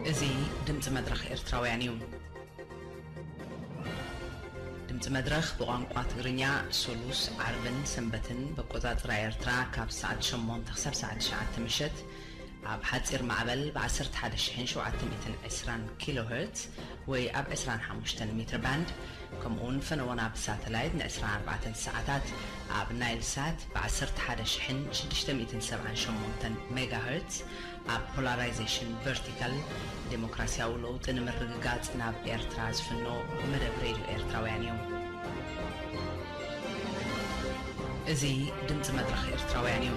እዚ ድምፂ መድረኽ ኤርትራውያን እዩ። ድምፂ መድረኽ ብቋንቋ ትግርኛ ሶሉስ፣ ዓርብን ሰንበትን በቆፃፅራ ኤርትራ ካብ ሰዓት ሸሞንተ ክሳብ ሰዓት ትሽዓተ ምሸት ኣብ ሓፂር ማዕበል ብ ዓሰርተ ሓደ ሽሕን ሸውዓተ ሚእትን ዕስራን ኪሎ ሄርትዝ ወይ ኣብ ዕስራን ሓሙሽተን ሜትር ባንድ፣ ከምኡውን ፈነወና ብሳተላይት ን ዕስራን ኣርባዕተን ሰዓታት ኣብ ናይል ሳት ብ ዓሰርተ ሓደ ሽሕን ሽዱሽተ ሚእትን ሰብዓን ሸሞንተን ሜጋ ሄርትዝ ኣብ ፖላራይዜሽን ቨርቲካል፣ ዴሞክራሲያዊ ለውጢ ንምርግጋጽ ናብ ኤርትራ ዝፍኖ መደብ ሬድዮ ኤርትራውያን እዩ። እዚ ድምጺ መድረኽ ኤርትራውያን እዩ።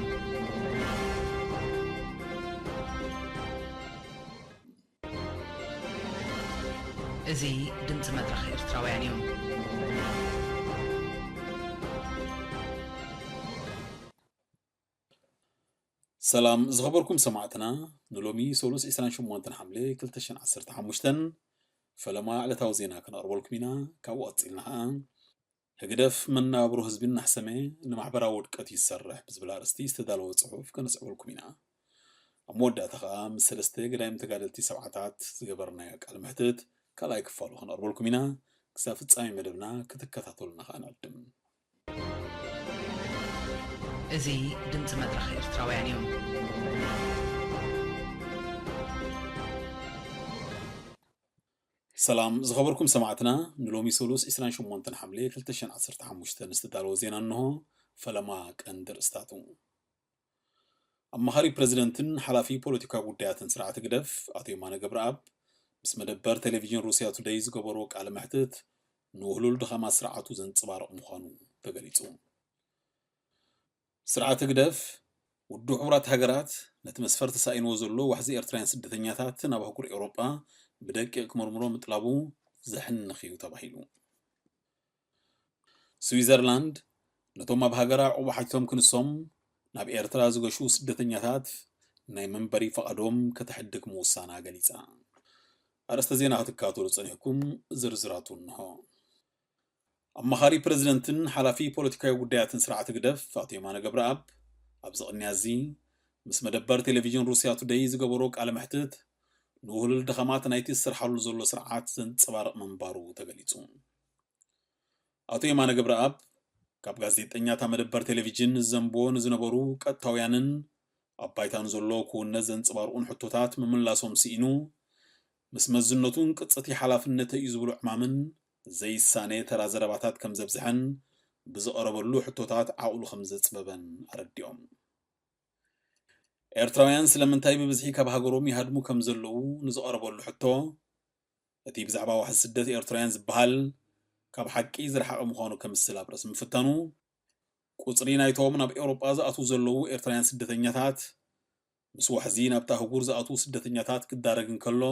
እዚ ድምጺ መድረኽ ኤርትራውያን እዩ። ሰላም ዝኸበርኩም ሰማዕትና፣ ንሎሚ ሶሉስ ዕስራን ሸሞንተን ሓምለ ክልተ ሽሕን ዓሰርተ ሓሙሽተን ፈለማ ዕለታዊ ዜና ክነቕርበልኩም ኢና። ካብኡ ቀጺልና ኸኣ፣ ህግደፍ መነባብሮ ህዝቢ እናሕሰመ ንማሕበራዊ ውድቀት ይሰርሕ ብዝብል ኣርእስቲ ዝተዳለወ ጽሑፍ ከነስዕበልኩም ኢና። ኣብ መወዳእታ ኸኣ ምስ ሰለስተ ገዳይም ተጋደልቲ ሰብዓታት ዝገበርናዮ ቃለ መሕትት ካልኣይ ክፋሉ ከነቕርበልኩም ኢና። ክሳብ ፍጻሜ መደብና ክትከታተሉና ኸኣ ንዕድም። እዚ ድምጺ መድረኽ ኤርትራውያን እዩ። ሰላም ዝኸበርኩም ሰማዕትና፣ ንሎሚ ሶሉስ ዕስራን ሸሞንተን ሓምለ ክልተ ሽሕን ዓሰርተ ሓሙሽተን ዝተዳለወ ዜና እንሆ። ፈለማ ቀንዲ ርእስታቱ። ኣማኻሪ ፕረዚደንትን ሓላፊ ፖለቲካዊ ጉዳያትን ስርዓት ህግደፍ ኣቶ የማነ ገብረኣብ ምስ መደበር ቴሌቪዥን ሩስያ ቱደይ ዝገበርዎ ቃለ መሕትት ንውህሉል ድኻማት ስርዓቱ ዘንጸባርቕ ምዃኑ ተገሊጹ። ስርዓት ህግደፍ፣ ውድብ ሕቡራት ሃገራት ነቲ መስፈርት ተሳኢንዎ ዘሎ ዋሕዚ ኤርትራውያን ስደተኛታት ናብ ኣህጉር ኤውሮጳ ብደቂቕ ክምርምሮ ምጥላቡ ዘሕንኽ እዩ ተባሂሉ። ስዊዘርላንድ፣ ነቶም ኣብ ሃገራ ዕቑባ ሓቲቶም ክንሶም ናብ ኤርትራ ዝገሹ ስደተኛታት ናይ መንበሪ ፈቓዶም ከተሕድግ ምውሳና ገሊጻ። ኣርእስተ ዜና ክትከታተሉ ጸኒሕኩም፣ ዝርዝራቱ እንሆ። ኣማኻሪ ፕረዚደንትን ሓላፊ ፖለቲካዊ ጉዳያትን ስርዓት ህግደፍ ኣቶ የማነ ገብረኣብ ኣብዚ ቅንያት እዚ ምስ መደበር ቴሌቪዥን ሩስያ ቱደይ ዝገበሮ ቃለ መሕትት ንውህሉል ድኻማት ናይቲ ዝስርሓሉ ዘሎ ስርዓት ዘንጸባርቕ ምንባሩ ተገሊጹ። ኣቶ የማነ ገብረኣብ ካብ ጋዜጠኛታ መደበር ቴሌቪዥን ዝዘንብዎ ንዝነበሩ ቀጥታውያንን ኣብ ባይታ ንዘሎ ክውነት ዘንጸባርቑን ሕቶታት ምምላሶም ስኢኑ፣ ምስ መዝነቱን ቅጽቲ ሓላፍነተይ እዩ ዝብሎ ዕማምን ዘይሳነ ተራ ዘረባታት ከም ዘብዝሐን ብዝቐረበሉ ሕቶታት ዓቕሉ ከም ዘጽበበን ኣረዲኦም። ኤርትራውያን ስለምንታይ ብብዝሒ ካብ ሃገሮም ይሃድሙ ከም ዘለዉ ንዝቐረበሉ ሕቶ፣ እቲ ብዛዕባ ዋሕዚ ስደት ኤርትራውያን ዝበሃል ካብ ሓቂ ዝረሓቐ ምዃኑ ከምስል ኣብ ርእሲ ምፍታኑ፣ ቁጽሪ ናይቶም ናብ ኤውሮጳ ዝኣትዉ ዘለዉ ኤርትራውያን ስደተኛታት ምስ ዋሕዚ ናብታ ኣህጉር ዝኣትዉ ስደተኛታት ክዳረግ እንከሎ፣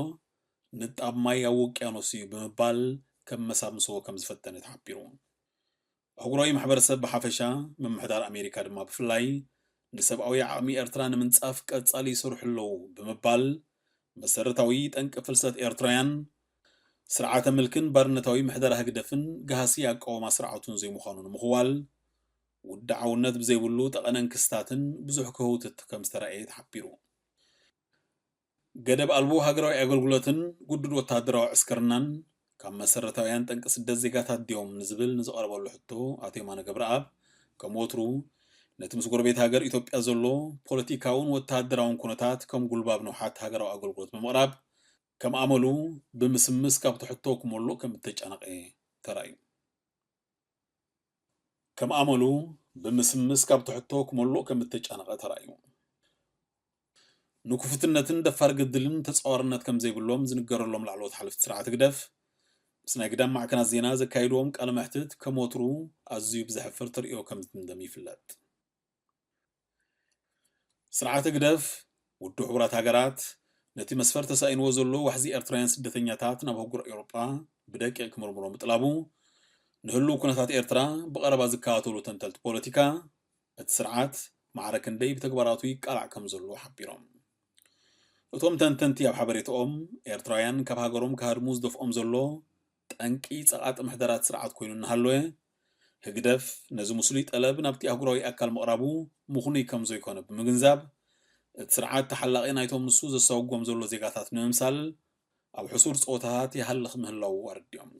ንጣብ ማይ ኣብ ውቅያኖስ እዩ ብምባል ከመሳምሶ ከም ዝፈተነ ተሓቢሩ። ኣህጉራዊ ማሕበረሰብ ብሓፈሻ፣ ምምሕዳር ኣሜሪካ ድማ ብፍላይ፣ ንሰብኣዊ ዓቕሚ ኤርትራ ንምንጻፍ ቀጻሊ ይሰርሑ ኣለዉ ብምባል፣ መሰረታዊ ጠንቂ ፍልሰት ኤርትራውያን፣ ስርዓተ ምልክን ባርነታዊ ምሕደራ ህግደፍን ጋህሲ ኣቃውማ ስርዓቱን ዘይምዃኑ ንምኽዋል፣ ውድዓውነት ብዘይብሉ ጠቐነን ክስታትን ብዙሕ ክህውትት ከም ዝተራእየ ተሓቢሩ። ገደብ ኣልቦ ሃገራዊ ኣገልግሎትን ግዱድ ወተሃደራዊ ዕስክርናን ካብ መሰረታውያን ጠንቂ ስደት ዜጋታት ድዮም ንዝብል ንዝቐረበሉ ሕቶ ኣቶ የማነ ገብረኣብ፣ ከም ወትሩ፣ ነቲ ምስ ጎረቤት ሃገር ኢትዮጵያ ዘሎ ፖለቲካውን ወተሃደራውን ኩነታት ከም ጉልባብ ንውሓት ሃገራዊ ኣገልግሎት ብምቕራብ፣ ከም ኣመሉ ብምስምስ ካብቲ ሕቶ ክመልእ ከም እተጨነቐ ተራእዩ። ከም ኣመሉ ብምስምስ ካብቲ ሕቶ ክመልእ ከም እተጨነቐ ተራእዩ። ንክፉትነትን ደፋር ግድልን ተጻዋርነት ከም ዘይብሎም ዝንገረሎም ላዕለዎት ሓለፍቲ ስርዓት ህግደፍ፣ ምስ ናይ ግዳም ማዕከናት ዜና ዘካይድዎም ቃለ መሕትት ከም ወትሩ ኣዝዩ ብዘሕፍር ተርእዮ ከም ዝድምደም ይፍለጥ። ስርዓት ህግደፍ፣ ውድብ ሕቡራት ሃገራት ነቲ መስፈርት ተሳኢንዎ ዘሎ ዋሕዚ ኤርትራውያን ስደተኛታት ናብ ኣህጉር ኤውሮጳ ብደቂቕ ክምርምሮ ምጥላቡ፣ ንህሉው ኩነታት ኤርትራ ብቐረባ ዝከታተሉ ተንተልቲ ፖለቲካ፣ እቲ ስርዓት ማዕረ ክንደይ ብተግባራቱ ይቃላዕ ከም ዘሎ ሓቢሮም። እቶም ተንተንቲ ኣብ ሓበሬታኦም፣ ኤርትራውያን ካብ ሃገሮም ክሃድሙ ዝደፍኦም ዘሎ ጠንቂ ጸቓጢ ምሕደራት ስርዓት ኮይኑ እናሃለወ፣ ህግደፍ ነዚ ምስሉይ ጠለብ ናብቲ ኣህጉራዊ ኣካል ምቕራቡ ምኽኑይ ከም ዘይኮነ ብምግንዛብ፣ እቲ ስርዓት ተሓላቒ ናይቶም ንሱ ዘሳጉጎም ዘሎ ዜጋታት ንምምሳል ኣብ ሕሱር ጸወታታት ይሃልኽ ምህላዉ ኣረዲኦም።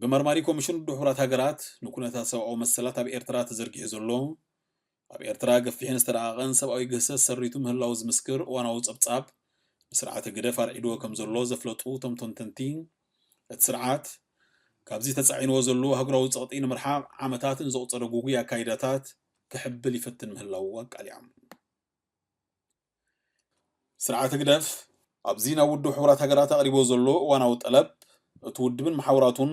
ብመርማሪ ኮሚሽን ውድብ ሕቡራት ሃገራት ንኩነታት ሰብኣዊ መሰላት ኣብ ኤርትራ ተዘርጊሑ ዘሎ፣ ኣብ ኤርትራ ገፊሕን ዝተራቐቐን ሰብኣዊ ግህሰት ሰሪቱ ምህላዉ ዝምስክር እዋናዊ ጸብጻብ፣ ንስርዓተ ግደፍ ኣርዒድዎ ከም ዘሎ ዘፍለጡ እቶም ተንተንቲ፣ እቲ ስርዓት ካብዚ ተጻዒንዎ ዘሎ ኣህጉራዊ ጸቕጢ ንምርሓቕ ዓመታት ንዘቑጸረ ጉጉይ ኣካይዳታት ክሕብል ይፈትን ምህላዉ ኣቃሊዖም። ስርዓት ህግደፍ ኣብዚ ናብ ውድብ ሕቡራት ሃገራት ኣቕሪቦ ዘሎ እዋናዊ ጠለብ፣ እቲ ውድብን መሓውራቱን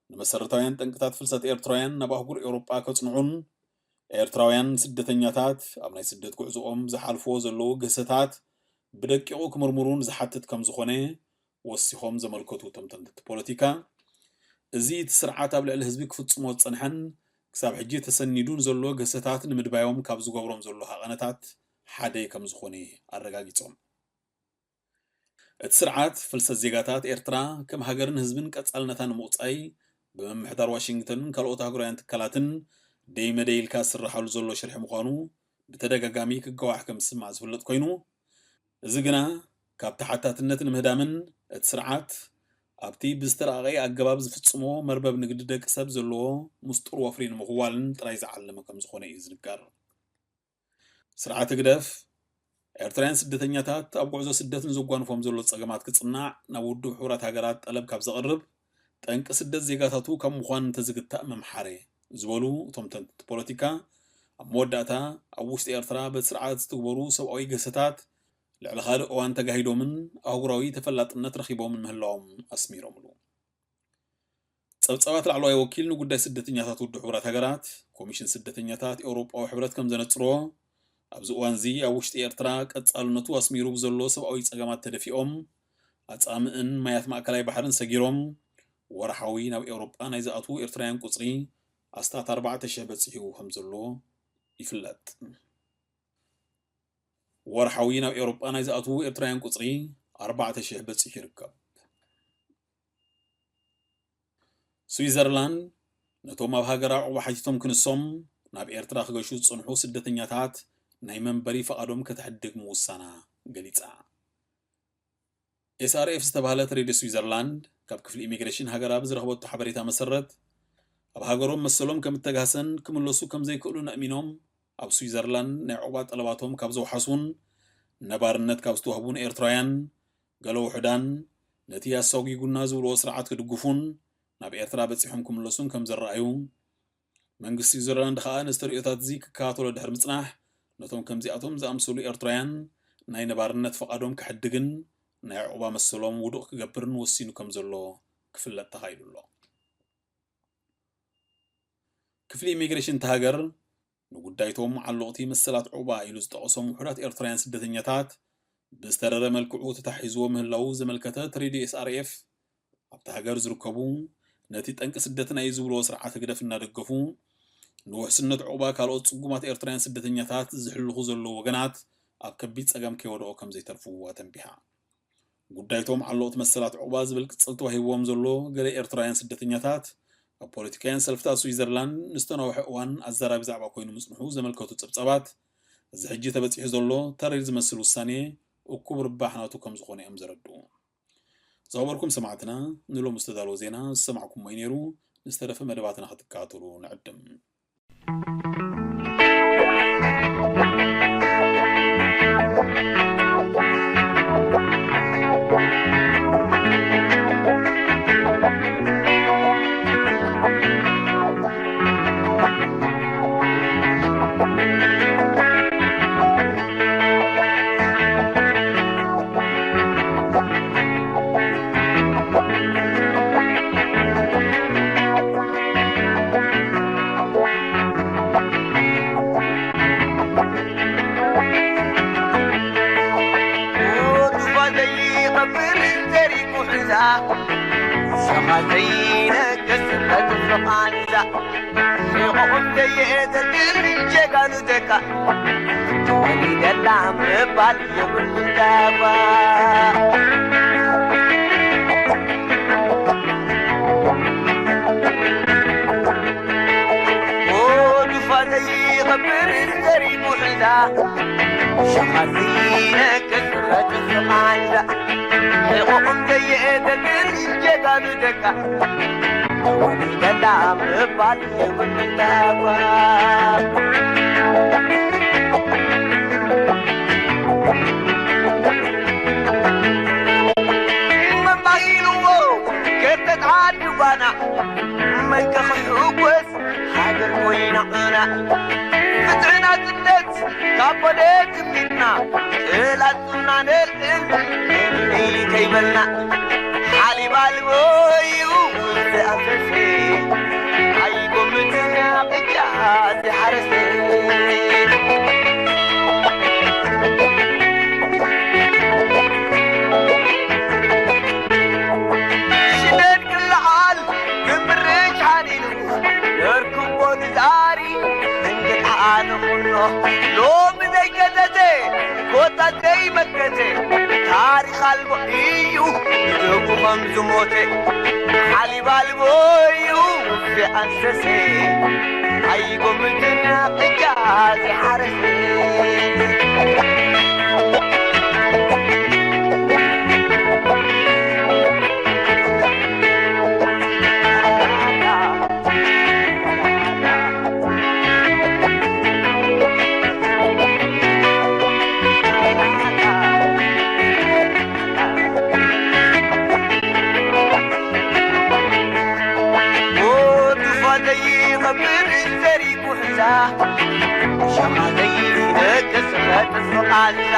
ንመሰረታውያን ጠንቅታት ፍልሰት ኤርትራውያን ናብ ኣህጉር ኤውሮጳ ከጽንዑን ኤርትራውያን ስደተኛታት ኣብ ናይ ስደት ጉዕዞኦም ዝሓልፍዎ ዘለዉ ግህሰታት ብደቂቑ ክምርምሩን ዝሓትት ከም ዝኾነ ወሲኾም ዘመልከቱ እቶም ተንተንቲ ፖለቲካ፣ እዚ እቲ ስርዓት ኣብ ልዕሊ ህዝቢ ክፍጽሞ ዝጸንሐን ክሳብ ሕጂ ተሰኒዱን ዘሎ ግህሰታት ንምድባዮም ካብ ዝገብሮም ዘሎ ሃቐነታት ሓደ ከም ዝኾነ ኣረጋጊጾም። እቲ ስርዓት ፍልሰት ዜጋታት ኤርትራ ከም ሃገርን ህዝብን ቀጻልነታ ንምቑጻይ ብምምሕዳር ዋሽንግተንን ካልኦት ኣህጉራውያን ትካላትን ደይ መደይ ኢልካ ዝስርሓሉ ዘሎ ሽርሒ ምዃኑ ብተደጋጋሚ ክገዋሕ ከም ዝስማዕ ዝፍለጥ ኮይኑ፣ እዚ ግና ካብ ተሓታትነት ንምህዳምን እቲ ስርዓት ኣብቲ ብዝተራቐቐ ኣገባብ ዝፍጽሞ መርበብ ንግዲ ደቂ ሰብ ዘለዎ ምስጡር ወፍሪ ንምኽዋልን ጥራይ ዝዓለመ ከም ዝኾነ እዩ ዝንገር። ስርዓት ህግደፍ፣ ኤርትራውያን ስደተኛታት ኣብ ጉዕዞ ስደት ንዘጓንፎም ዘሎ ጸገማት ክጽናዕ ናብ ውድብ ሕቡራት ሃገራት ጠለብ ካብ ዘቕርብ፣ ጠንቂ ስደት ዜጋታቱ ካብ ምዃን እንተዝግታእ ምምሓረ ዝበሉ እቶም ተንተንቲ ፖለቲካ፣ ኣብ መወዳእታ ኣብ ውሽጢ ኤርትራ በቲ ስርዓት ዝትግበሩ ሰብኣዊ ግህሰታት ልዕሊ ካልእ እዋን ተጋሂዶምን ኣህጉራዊ ተፈላጥነት ረኺቦምን ምህላዎም ኣስሚሮምሉ። ጸብጻባት ላዕለዋይ ወኪል ንጉዳይ ስደተኛታት ውድብ ሕቡራት ሃገራት፣ ኮሚሽን ስደተኛታት ኤውሮጳዊ ሕብረት ከም ዘነጽርዎ፣ ኣብዚ እዋንዚ ኣብ ውሽጢ ኤርትራ ቀጻልነቱ ኣስሚሩ ብዘሎ ሰብኣዊ ጸገማት ተደፊኦም፣ ኣጻምእን ማያት ማእከላይ ባሕርን ሰጊሮም፣ ወርሓዊ ናብ ኤውሮጳ ናይ ዝኣትዉ ኤርትራውያን ቁጽሪ ኣስታት ኣርባዕተ ሽሕ በጺሑ ከም ዘሎ ይፍለጥ። ወርሓዊ ናብ ኤውሮጳ ናይ ዝኣትዉ ኤርትራውያን ቁጽሪ ኣርባዕተ ሽሕ በጺሑ ይርከብ። ስዊዘርላንድ ነቶም ኣብ ሃገራ ዑቕባ ሓቲቶም ክንሶም ናብ ኤርትራ ክገሹ ዝጸንሑ ስደተኛታት ናይ መንበሪ ፈቓዶም ከተሕድግ ምውሳና ገሊጻ። ኤስኣርኤፍ ዝተባህለት ሬድዮ ስዊዘርላንድ ካብ ክፍሊ ኢሚግሬሽን ሃገራ ብዝረኸበቶ ሓበሬታ መሰረት፣ ኣብ ሃገሮም መሰሎም ከም እተጋህሰን ክምለሱ ከም ዘይክእሉን ኣእሚኖም ኣብ ስዊዘርላንድ ናይ ዑቕባ ጠለባቶም ካብ ዘውሓሱን ነባርነት ካብ ዝተዋህቡን ኤርትራውያን፣ ገለ ውሑዳን ነቲ ኣሳጒጉና ዝብልዎ ስርዓት ክድግፉን ናብ ኤርትራ በጺሖም ክምለሱን ከም ዝረኣዩ፣ መንግስቲ ስዊዘርላንድ ከኣ ነዚ ተርእዮታት እዚ ክከታተሎ ድሕሪ ምጽናሕ፣ ነቶም ከምዚኣቶም ዝኣምሰሉ ኤርትራውያን ናይ ነባርነት ፍቓዶም ክሕድግን ናይ ዑቕባ መሰሎም ውዱቕ ክገብርን ወሲኑ ከም ዘሎ ክፍለጥ ተኻኢሉ ኣሎ። ክፍሊ ኢሚግሬሽን እታ ሃገር ንጉዳይቶም ዓሎቕቲ መሰላት ዑቕባ ኢሉ ዝጠቐሶም ውሑዳት ኤርትራውያን ስደተኛታት ብዝተረረ መልክዑ ተታሒዝዎ ምህላዉ ዘመልከተ እቲ ሬድዮ ኤስኣርኤፍ፣ ኣብታ ሃገር ዝርከቡ ነቲ ጠንቂ ስደትና እዩ ዝብልዎ ስርዓት ህግደፍ እናደገፉ ንውሕስነት ዑቕባ ካልኦት ጽጉማት ኤርትራውያን ስደተኛታት ዝሕልኹ ዘለዉ ወገናት ኣብ ከቢድ ጸገም ከይወደቑ ከም ዘይተርፉ ኣተንቢሃ። ጉዳይቶም ዓለቕቲ መሰላት ዑቕባ ዝብል ቅጽል ተዋሂብዎም ዘሎ ገለ ኤርትራውያን ስደተኛታት፣ ኣብ ፖለቲካውያን ሰልፍታት ስዊዘርላንድ ንዝተናውሐ እዋን ኣዛራቢ ዛዕባ ኮይኑ ምጽንሑ ዘመልከቱ ጸብጻባት፣ እዚ ሕጂ ተበጺሑ ዘሎ ተሪር ዝመስል ውሳኔ እኩብ ርባሕ ናቱ ከም ዝኾነ እዮም ዘረድኡ። ዝኸበርኩም ሰማዕትና፣ ንሎሚ ዝተዳለወ ዜና ዝሰማዕኩሞ እዩ ነይሩ። ንዝተረፈ መደባትና ክትከታተሉ ንዕድም። ዱባ ዘይቐብር እንተሪኩ ሕዛ፣ ሰማ ዘይነገስ ቀትሪ ቃንዛ። ሕቖኦም ዘየተትል ጀጋኑ ደቃ፣ ወሊደላ ምባል የብሉ ዳባ። ዱፋ ዘይቐ ከብር ዘሪጉ ሒዛ ሸኻቲ ነቅጽበት ፍቓንዳ ሕቑቕም ዘየእተትን ጀጋኑ ደቃ ወሊደላ ምባል የብሉን ዳጓ። መባሂልዎ ከርተት ዓዲ ጓና መን ከኽሕጎስ ሃገር ኮይና ዑና ፍትሕና ስደት ካብ ኮደ ትምኒትና ጥላትና ነልዕል ከይበልና ሓሊብ ኣልቦ እዩ ዝኣፈሰ ኣይጎምትን ቅጫ ዝሓረሰ። ሽደድ ክለዓል ክምርጭ ሓኒኑ ነርክቦ ንዛሪ እንግድሓ ንኹኖ ሎሚ ዘይገዘተ ኮታ ዘይመከተ ታሪኽ ኣልቦ እዩ ንደጉ ከም ዝሞተ ሓሊብ ኣልቦ እዩ ዝኣንሰሰ ኣይጎምትን ቅጫ ዝሓረሰ። ዱፋተይ ኸብር ዘሪጉ ሕዛ ሸማተይ ደቂ ስኸት ፍቓንዛ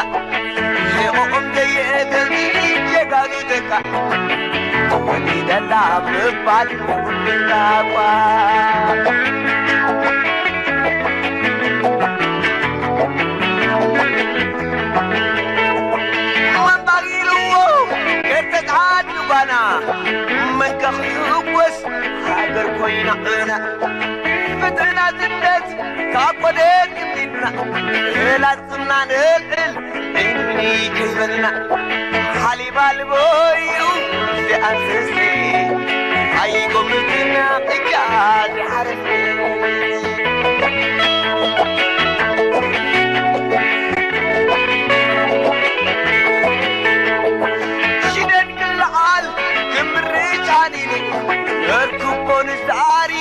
ሕቖኦም ዘየእተኒ ጀጋኑ ደቃ ወሊደላ ምባል የብሉን ዳቋ። መባጊልዎ ከተቃድባና መንቀኺ እኮስ ሃገር ኮይና ዕና ፍትሕና ስደት ካብ ወደ ግቢትና እላትና ንልዕል እኒ ከይበልና ሓሊብ ኣልቦ እዩ ዝኣንስሲ ኣይጎምትና እጃ ዝሓረሲ። ሽደን ክለዓል ክምርጫን ኢሉ ነርክቦ ንዝኣሪ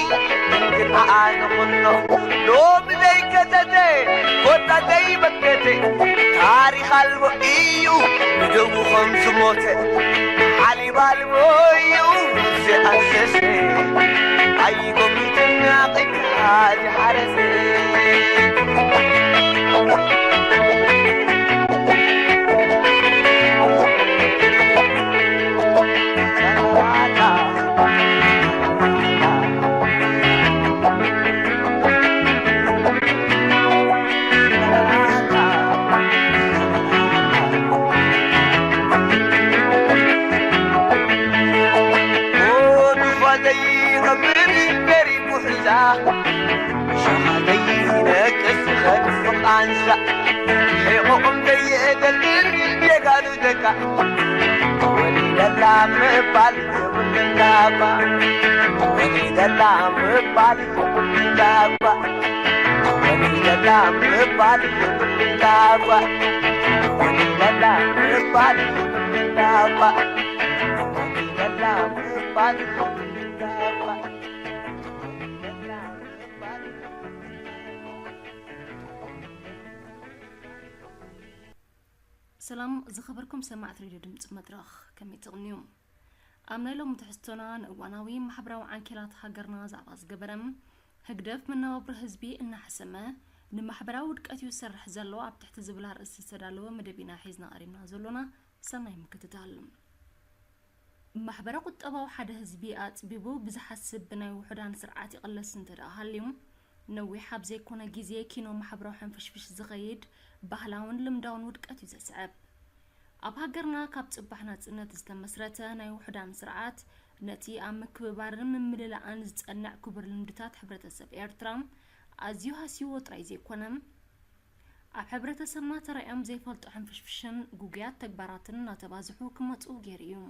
እንግድዓ ንኹኖ ሎሚ ዘይከተተ ኮታ ዘይበከተ ታሪኽ ኣልቦ እዩ ንደሙ ከም ዝሞተ ሓሊብ ኣልቦ እዩ ዝኣንሰሰ ኣይጎሚትና ቂካ ዝሓረሰ። ዱፋተይ ኸብር በሪቡ ሒዛ ሸኻተይ ነቅስ ኸድፍ ቃንዛ ሒቑቕም ደየደልን ጀጋኑ ደቃ ወሊደላ ምባል የብሉን ዳባ ወሊደላ ምባል የብሉን ዳባ ወሊደላ ምባል የብሉን ዳባ ወሊደላ ምባል የብሉን ዳባ ወሊደላ ምባል የብሉን ዳባ ወሊደላ ምባል የብሉን ዳባ። ሰላም ዝኸበርኩም ሰማዕቲ ሬድዮ ድምፂ መድረኽ፣ ከመይ ትቕንዩ? ኣብ ናይ ሎሚ ትሕዝቶና ንእዋናዊ ማሕበራዊ ዓንኬላት ሃገርና ዛዕባ ዝገበረ፣ ህግደፍ መነባብሮ ህዝቢ እናሐሰመ ንማሕበራዊ ውድቀት እዩ ዝሰርሕ ዘሎ ኣብ ትሕቲ ዝብል ኣርእስቲ ዝተዳለወ መደብ ኢና ሒዝና ቀሪብና ዘሎና። ሰናይ ምክትታል። ማሕበረ ቁጠባዊ ሓደ ህዝቢ ኣጽቢቡ ብዝሓስብ ብናይ ውሑዳን ስርዓት ይቕለስ እንተ ደኣ ሃልዩ፣ ነዊሕ ኣብ ዘይኮነ ግዜ ኪኖ ማሕበራዊ ሕንፍሽፍሽ ዝኸይድ ባህላውን ልምዳውን ውድቀት እዩ ዘስዕብ። ኣብ ሃገርና ካብ ጽባሕ ናጽነት ዝተመስረተ ናይ ውሑዳን ስርዓት፣ ነቲ ኣብ ምክብባርን ምምልላእን ዝጸንዕ ክቡር ልምድታት ሕብረተሰብ ኤርትራ ኣዝዩ ሃስይዎ ጥራይ ዘይኮነ፣ ኣብ ሕብረተሰብና ተራእዮም ዘይፈልጡ ሕንፍሽፍሽን ግጉያት ተግባራትን እናተባዝሑ ክመጹ ገይሩ እዩ።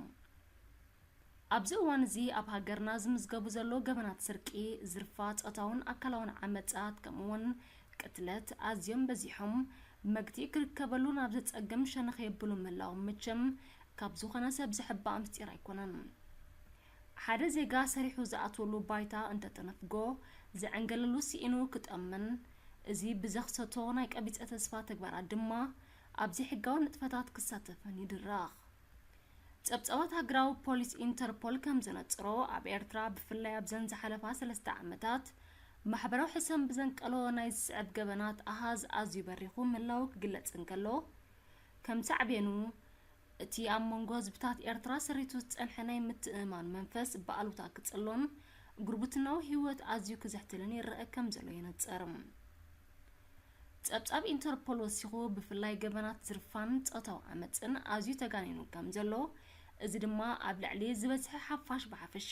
ኣብዚ እዋን እዚ ኣብ ሃገርና ዝምዝገቡ ዘለዉ ገበናት ስርቂ፣ ዝርፋ፣ ጾታውን ኣካላውን ዓመጻት፣ ከምኡ'ውን ቅትለት ኣዝዮም በዚሖም፣ መግትኢ ክርከበሉ ናብ ዘጸግም ሸነኽ የብሉ ምህላዎም መቸም ካብ ዝኾነ ሰብ ዝሕባእ ምስጢር ኣይኮነን። ሓደ ዜጋ ሰሪሑ ዝኣትወሉ ባይታ እንተተነፍጎ፣ ዝዕንገለሉ ስኢኑ ክጠምን፣ እዚ ብዘኽሰቶ ናይ ቀቢጸ ተስፋ ተግባራት ድማ ኣብ ዘይሕጋዊ ንጥፈታት ክሳተፍን ይድረኽ። ጸብጻባት ሃገራዊ ፖሊስ ኢንተርፖል ከም ዘነጽሮ፣ ኣብ ኤርትራ ብፍላይ ኣብዘን ዝሓለፋ ሰለስተ ዓመታት ማሕበራዊ ሕሰም ብዘንቀሎ ናይ ዝስዕብ ገበናት ኣሃዝ ኣዝዩ በሪኹ ምህላዉ ክግለጽ እንከሎ፣ ከም ሳዕቤኑ እቲ ኣብ መንጎ ህዝብታት ኤርትራ ሰሪቱ ዝጸንሐ ናይ ምትእምማን መንፈስ ብኣሉታ ክጽሎን ጉርብትናዊ ህይወት ኣዝዩ ክዝሕትልን ይረአ ከም ዘሎ የነጽር። ጸብጻብ ኢንተርፖል ወሲኹ፣ ብፍላይ ገበናት ዝርፋን ጾታዊ ዓመጽን ኣዝዩ ተጋኒኑ ከም ዘሎ፣ እዚ ድማ ኣብ ልዕሊ ዝበዝሐ ሓፋሽ ብሓፈሻ፣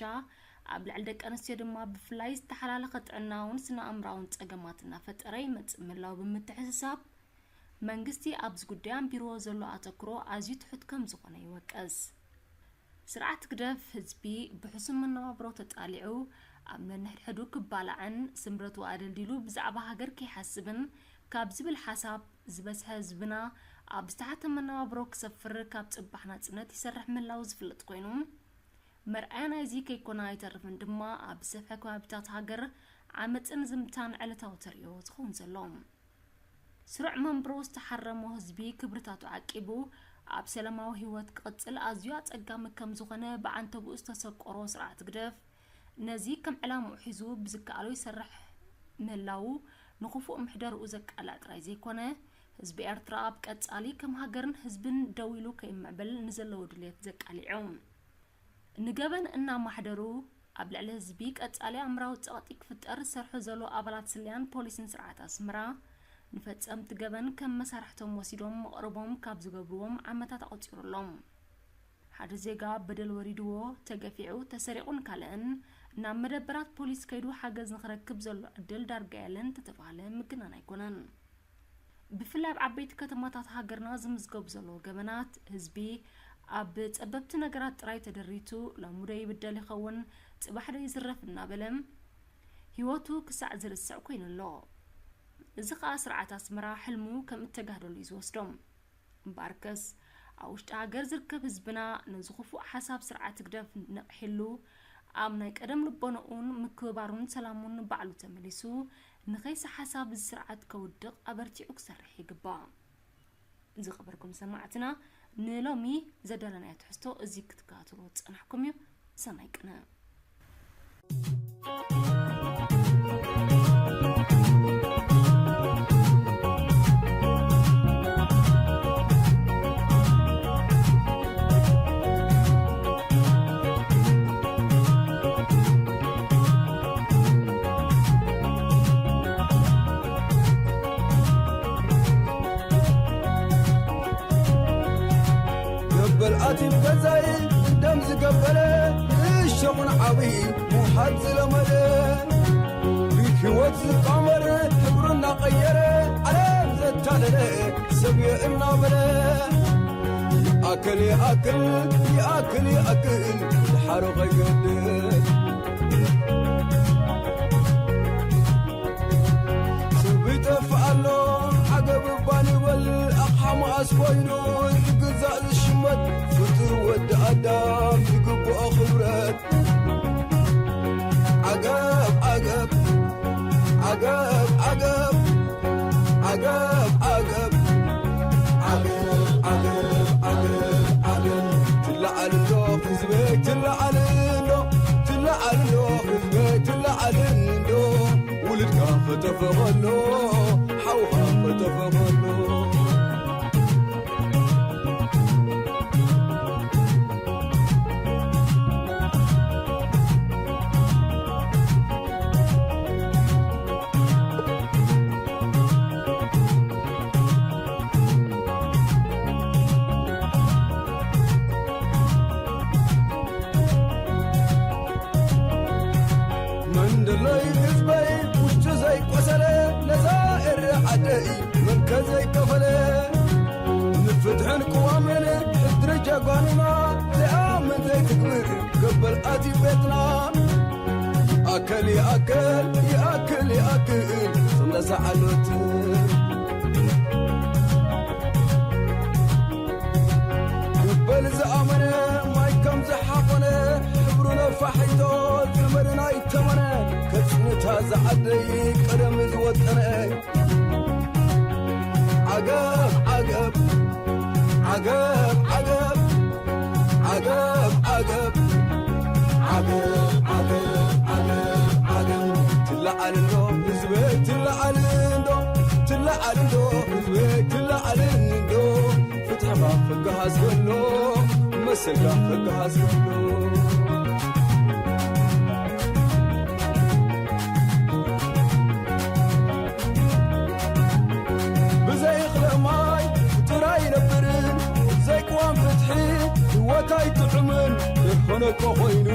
ኣብ ልዕሊ ደቂ ኣንስትዮ ድማ ብፍላይ ዝተሓላለኸ ጥዕናውን ስነ ኣእምራውን ጸገማት እናፈጠረ ይመጽእ ምህላው ብምትሕስሳብ፣ መንግስቲ ኣብዚ ጉዳይ ኣንቢርዎ ዘሎ ኣተኩሮ ኣዝዩ ትሑት ከም ዝኾነ ይወቀስ። ስርዓት ህግደፍ ህዝቢ ብሕሱም መነባብሮ ተጣሊዑ ኣብ ነንሕድሕዱ ክባላዕን ስምረቱ ኣደልዲሉ ብዛዕባ ሃገር ከይሓስብን ካብ ዝብል ሓሳብ ዝበዝሐ ህዝብና ኣብ ዝተሓተ መነባብሮ ክሰፍር ካብ ጽባሕ ናጽነት ይሰርሕ ምህላው ዝፍለጥ ኮይኑ፣ መርኣያ ናይዚ ከይኮነ ኣይተርፍን ድማ ኣብ ዝሰፍሐ ከባቢታት ሃገር ዓመጽን ዝምታን ዕለታዊ ተርእዮ ዝኸውን ዘሎ። ስሩዕ መንብሮ ዝተሓረሞ ህዝቢ ክብርታቱ ዓቂቡ ኣብ ሰላማዊ ህይወት ክቕጽል ኣዝዩ ኣጸጋሚ ከም ዝኾነ ብዓንተብኡ ዝተሰቆሮ ስርዓት ህግደፍ ነዚ ከም ዕላምኡ ሒዙ ብዝከኣሎ ይሰርሕ ምህላዉ ንኽፉእ ምሕደርኡ ዘቃልዕ ጥራይ ዘይኮነ፣ ህዝቢ ኤርትራ ኣብ ቀጻሊ ከም ሃገርን ህዝብን ደው ኢሉ ከይምዕብል ንዘለዎ ድልየት ዘቃሊዑ። ንገበን እናማሕደሩ ኣብ ልዕሊ ህዝቢ ቀጻሊ ኣምራዊ ጸቕጢ ክፍጠር ዝሰርሑ ዘለዉ ኣባላት ስለያን ፖሊስን ስርዓት ኣስመራ፣ ንፈጸምቲ ገበን ከም መሳርሕቶም ወሲዶም መቕርቦም ካብ ዝገብርዎም ዓመታት ኣቑጺሩ ኣሎ። ሓደ ዜጋ በደል ወሪድዎ፣ ተገፊዑ፣ ተሰሪቑን ካልእን ናብ መደበራት ፖሊስ ከይዱ ሓገዝ ንኽረክብ ዘሎ ዕድል ዳርጋ የለን እንተተባህለ ምግናን ኣይኮነን። ብፍላይ ኣብ ዓበይቲ ከተማታት ሃገርና ዝምዝገቡ ዘለዉ ገበናት፣ ህዝቢ ኣብ ጸበብቲ ነገራት ጥራይ ተደሪቱ፣ ሎሚ ዶ ይብደል ይኸውን፣ ጽባሕ ዶ ይዝረፍ እናበለ ህይወቱ ክሳዕ ዝርስዕ ኮይኑ ኣሎ። እዚ ኸኣ ስርዓት ኣስመራ ሕልሙ ከም እተጋህደሉ እዩ ዝወስዶ። እምበኣርከስ፣ ኣብ ውሽጢ ሃገር ዝርከብ ህዝብና ነዚ ክፉእ ሓሳብ ስርዓት ህግደፍ ነቒሕሉ፣ ኣብ ናይ ቀደም ልቦናኡን ምክብባሩን ሰላሙን ባዕሉ ተመሊሱ፣ ንኸይሲ ሓሳብ እዚ ስርዓት ከውድቕ ኣበርቲዑ ክሰርሕ ይግባእ። ዝኸበርኩም ሰማዕትና፣ ንሎሚ ዘዳለናዮ ትሕዝቶ እዚ ክትከታተልዎ ዝጸናሕኩም እዩ። ሰናይ ቅነ። ገበል ኣትዩ ገዛኢ ደም ዝገበረ፣ ንእሽቶ ኹን ዓብዪ ምውሓድ ዝለመደ፣ ብህይወት ዝጣመር ሕብሩ እናቐየረ፣ ዓለም ዘታለለ ሰብ እየ እናበለ፣ ይኣክል ይኣክል ይኣክል ይኣክል ድሓሩ ከይገድል። ሰብ ይጠፍእ ኣሎ ዓገብ እባ ንበል፣ ኣቕሓ መኣስ ኮይኑ ዝግዛእ ዝሽመት፣ ፍጡር ወዲ ኣዳም ዝግብኦ ክብረት። ዓገብ ዓገብ ዓገብ ዓገብ ዓገብ ዓገብ ዓገብ ዓገብ ዓገብ ዓገብ። ትለዓል እንዶ ህዝበይ ትለዓል እንዶ፣ ትለዓል እንዶ ህዝበይ ትለዓል እንዶ። ውሉድካ ከተፈቐሎ፣ ሓውኻ ከተፈቐሎ። መንደለይ ህዝበይ ውሽጡ ዘይቆሰለ፣ ነዛ ኤረ ዓደይ መን ከ ዘይከፈለ? ንፍትሕን ቅዋምን ሕድሪ ጀጓኑና፣ ዘይኣምን ዘይትግብር ገበል ኣትዩ ቤትና። ይኣከል ይኣከል ይኣክል ይኣክል፣ ሰምዳ ዝዓሎት። ክበል ዝኣመነ ማይ ከም ዝሓቖነ፣ ሕብሩ ነፋሒቶ ዝመርን ኣይተመነ፣ ከጽንታ ዝዓደይ ቀደም ዝወጠነ። ዓገብ ዓገብ ዓገብ ዓገብ ዓገብ ዓገብ ዓገብ ዓገብ ዓገብ ዓገብ። ትለዓል እንዶ ህዝበይ ትለዓል እንዶ፣ ትለዓል እንዶ ህዝበይ ትለዓል እንዶ፣ ፍትሕኻ ክገሃስ ከሎ፣ መሰልካ ክገሃስ ከሎ። ብዘይ እኽለ ማይ ፍጡር ኣይነብርን፣ ብዘይ ቅዋም ፍትሒ ህይወት ኣይጥዕምን። ዘይኮነ እኮ ኮይኑ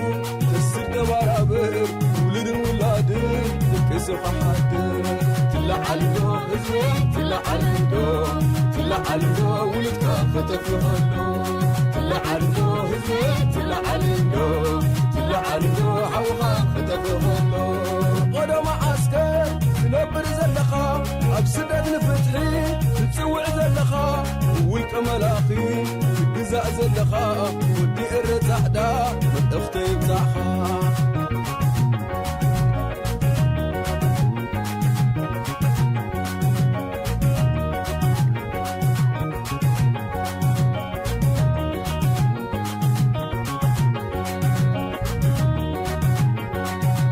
ተስር ተባራብር፣ ውሉድን ውላድን ደቂሱ ክሓድር። ትለዓል እንዶ ህዝቢ ትለዓል እንዶ፣ ትለዓል እንዶ ውሉድካ ክጠፍእ ከሎ። ትለዓል እንዶ ህዝቢ ትለዓል እንዶ፣ ትለዓል እንዶ ሓውኻ ክጠፍእ ከሎ። ፈቐዶ መዓስከር ትነብር ዘለኻ፣ ኣብ ስደት ንፍትሒ ትጽውዕ ዘለኻ፣ ውልቀ መላኺ ትግዛእ ዘለኻ፣ ወዲ ኤረ ጻዕዳ መልእኽተይ ይብጻሕኻ።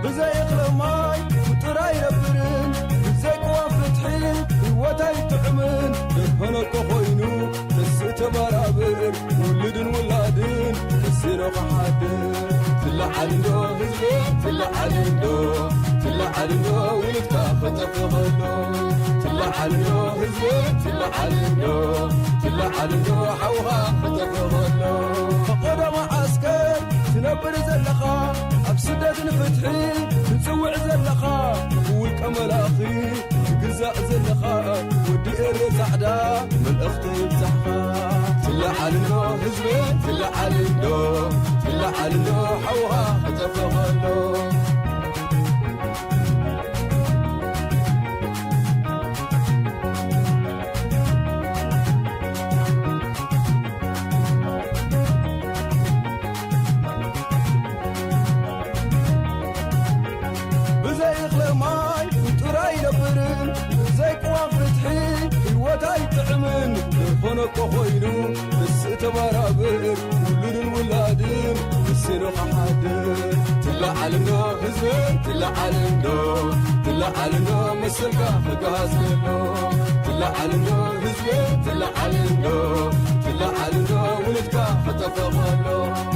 ብዘይ እኽለ ማይ ፍጡር ኣይነብርን፣ ብዘይ ቅዋም ፍትሒ ህይወት ኣይጥዕምን። ዘይኮነ እኮ ኮይኑ ተስእ ተባራብር፣ ውሉድን ውላድን ከሲሩ ክሓድር። ትለዓል እንዶ ህዝቢ ትለዓል እንዶ፣ ትለዓል እንዶ ውሉድካ ክጠፍእ ከሎ። ትለዓል እንዶ ህዝቢ ትለዓል እንዶ፣ ትለዓል እንዶ ሓውኻ ክጠፍእ ከሎ። ፈቐዶ መዓስከር ትነብር ዘለኻ፣ ኣብ ስደት ንፍትሒ ትጽውዕ ዘለኻ፣ ብውልቀ መላኺ ትግዛእ ዘለኻ፣ ወዲ ኤረ ጻዕዳ መልእኽቲ ይብጻሕኻ። ትለዓል እንዶ ህዝቢ ትለዓል እንዶ፣ ትለዓል እንዶ ሓውኻ ክጠፍእ ከሎ። ብዘይ እኽለ ማይ ፍጡር ኣይነብርን፣ ብዘይ ቅዋም ፍትሒ ህይወት ኣይጥዕምን። ዘይኮነ እኮ ኮይኑ ተስእ ተባራብር፣ ውሉድን ውላድን ከሲሩ ክሓድር። ትለዓል እንዶ ህዝቢ ትለዓል እንዶ፣ ትለዓል እንዶ መሰልካ ክገሃስ ከሎ። ትለዓል እንዶ ህዝቢ ትለዓል እንዶ፣ ትለዓል እንዶ ውሉድካ ክጠፍእ ከሎ።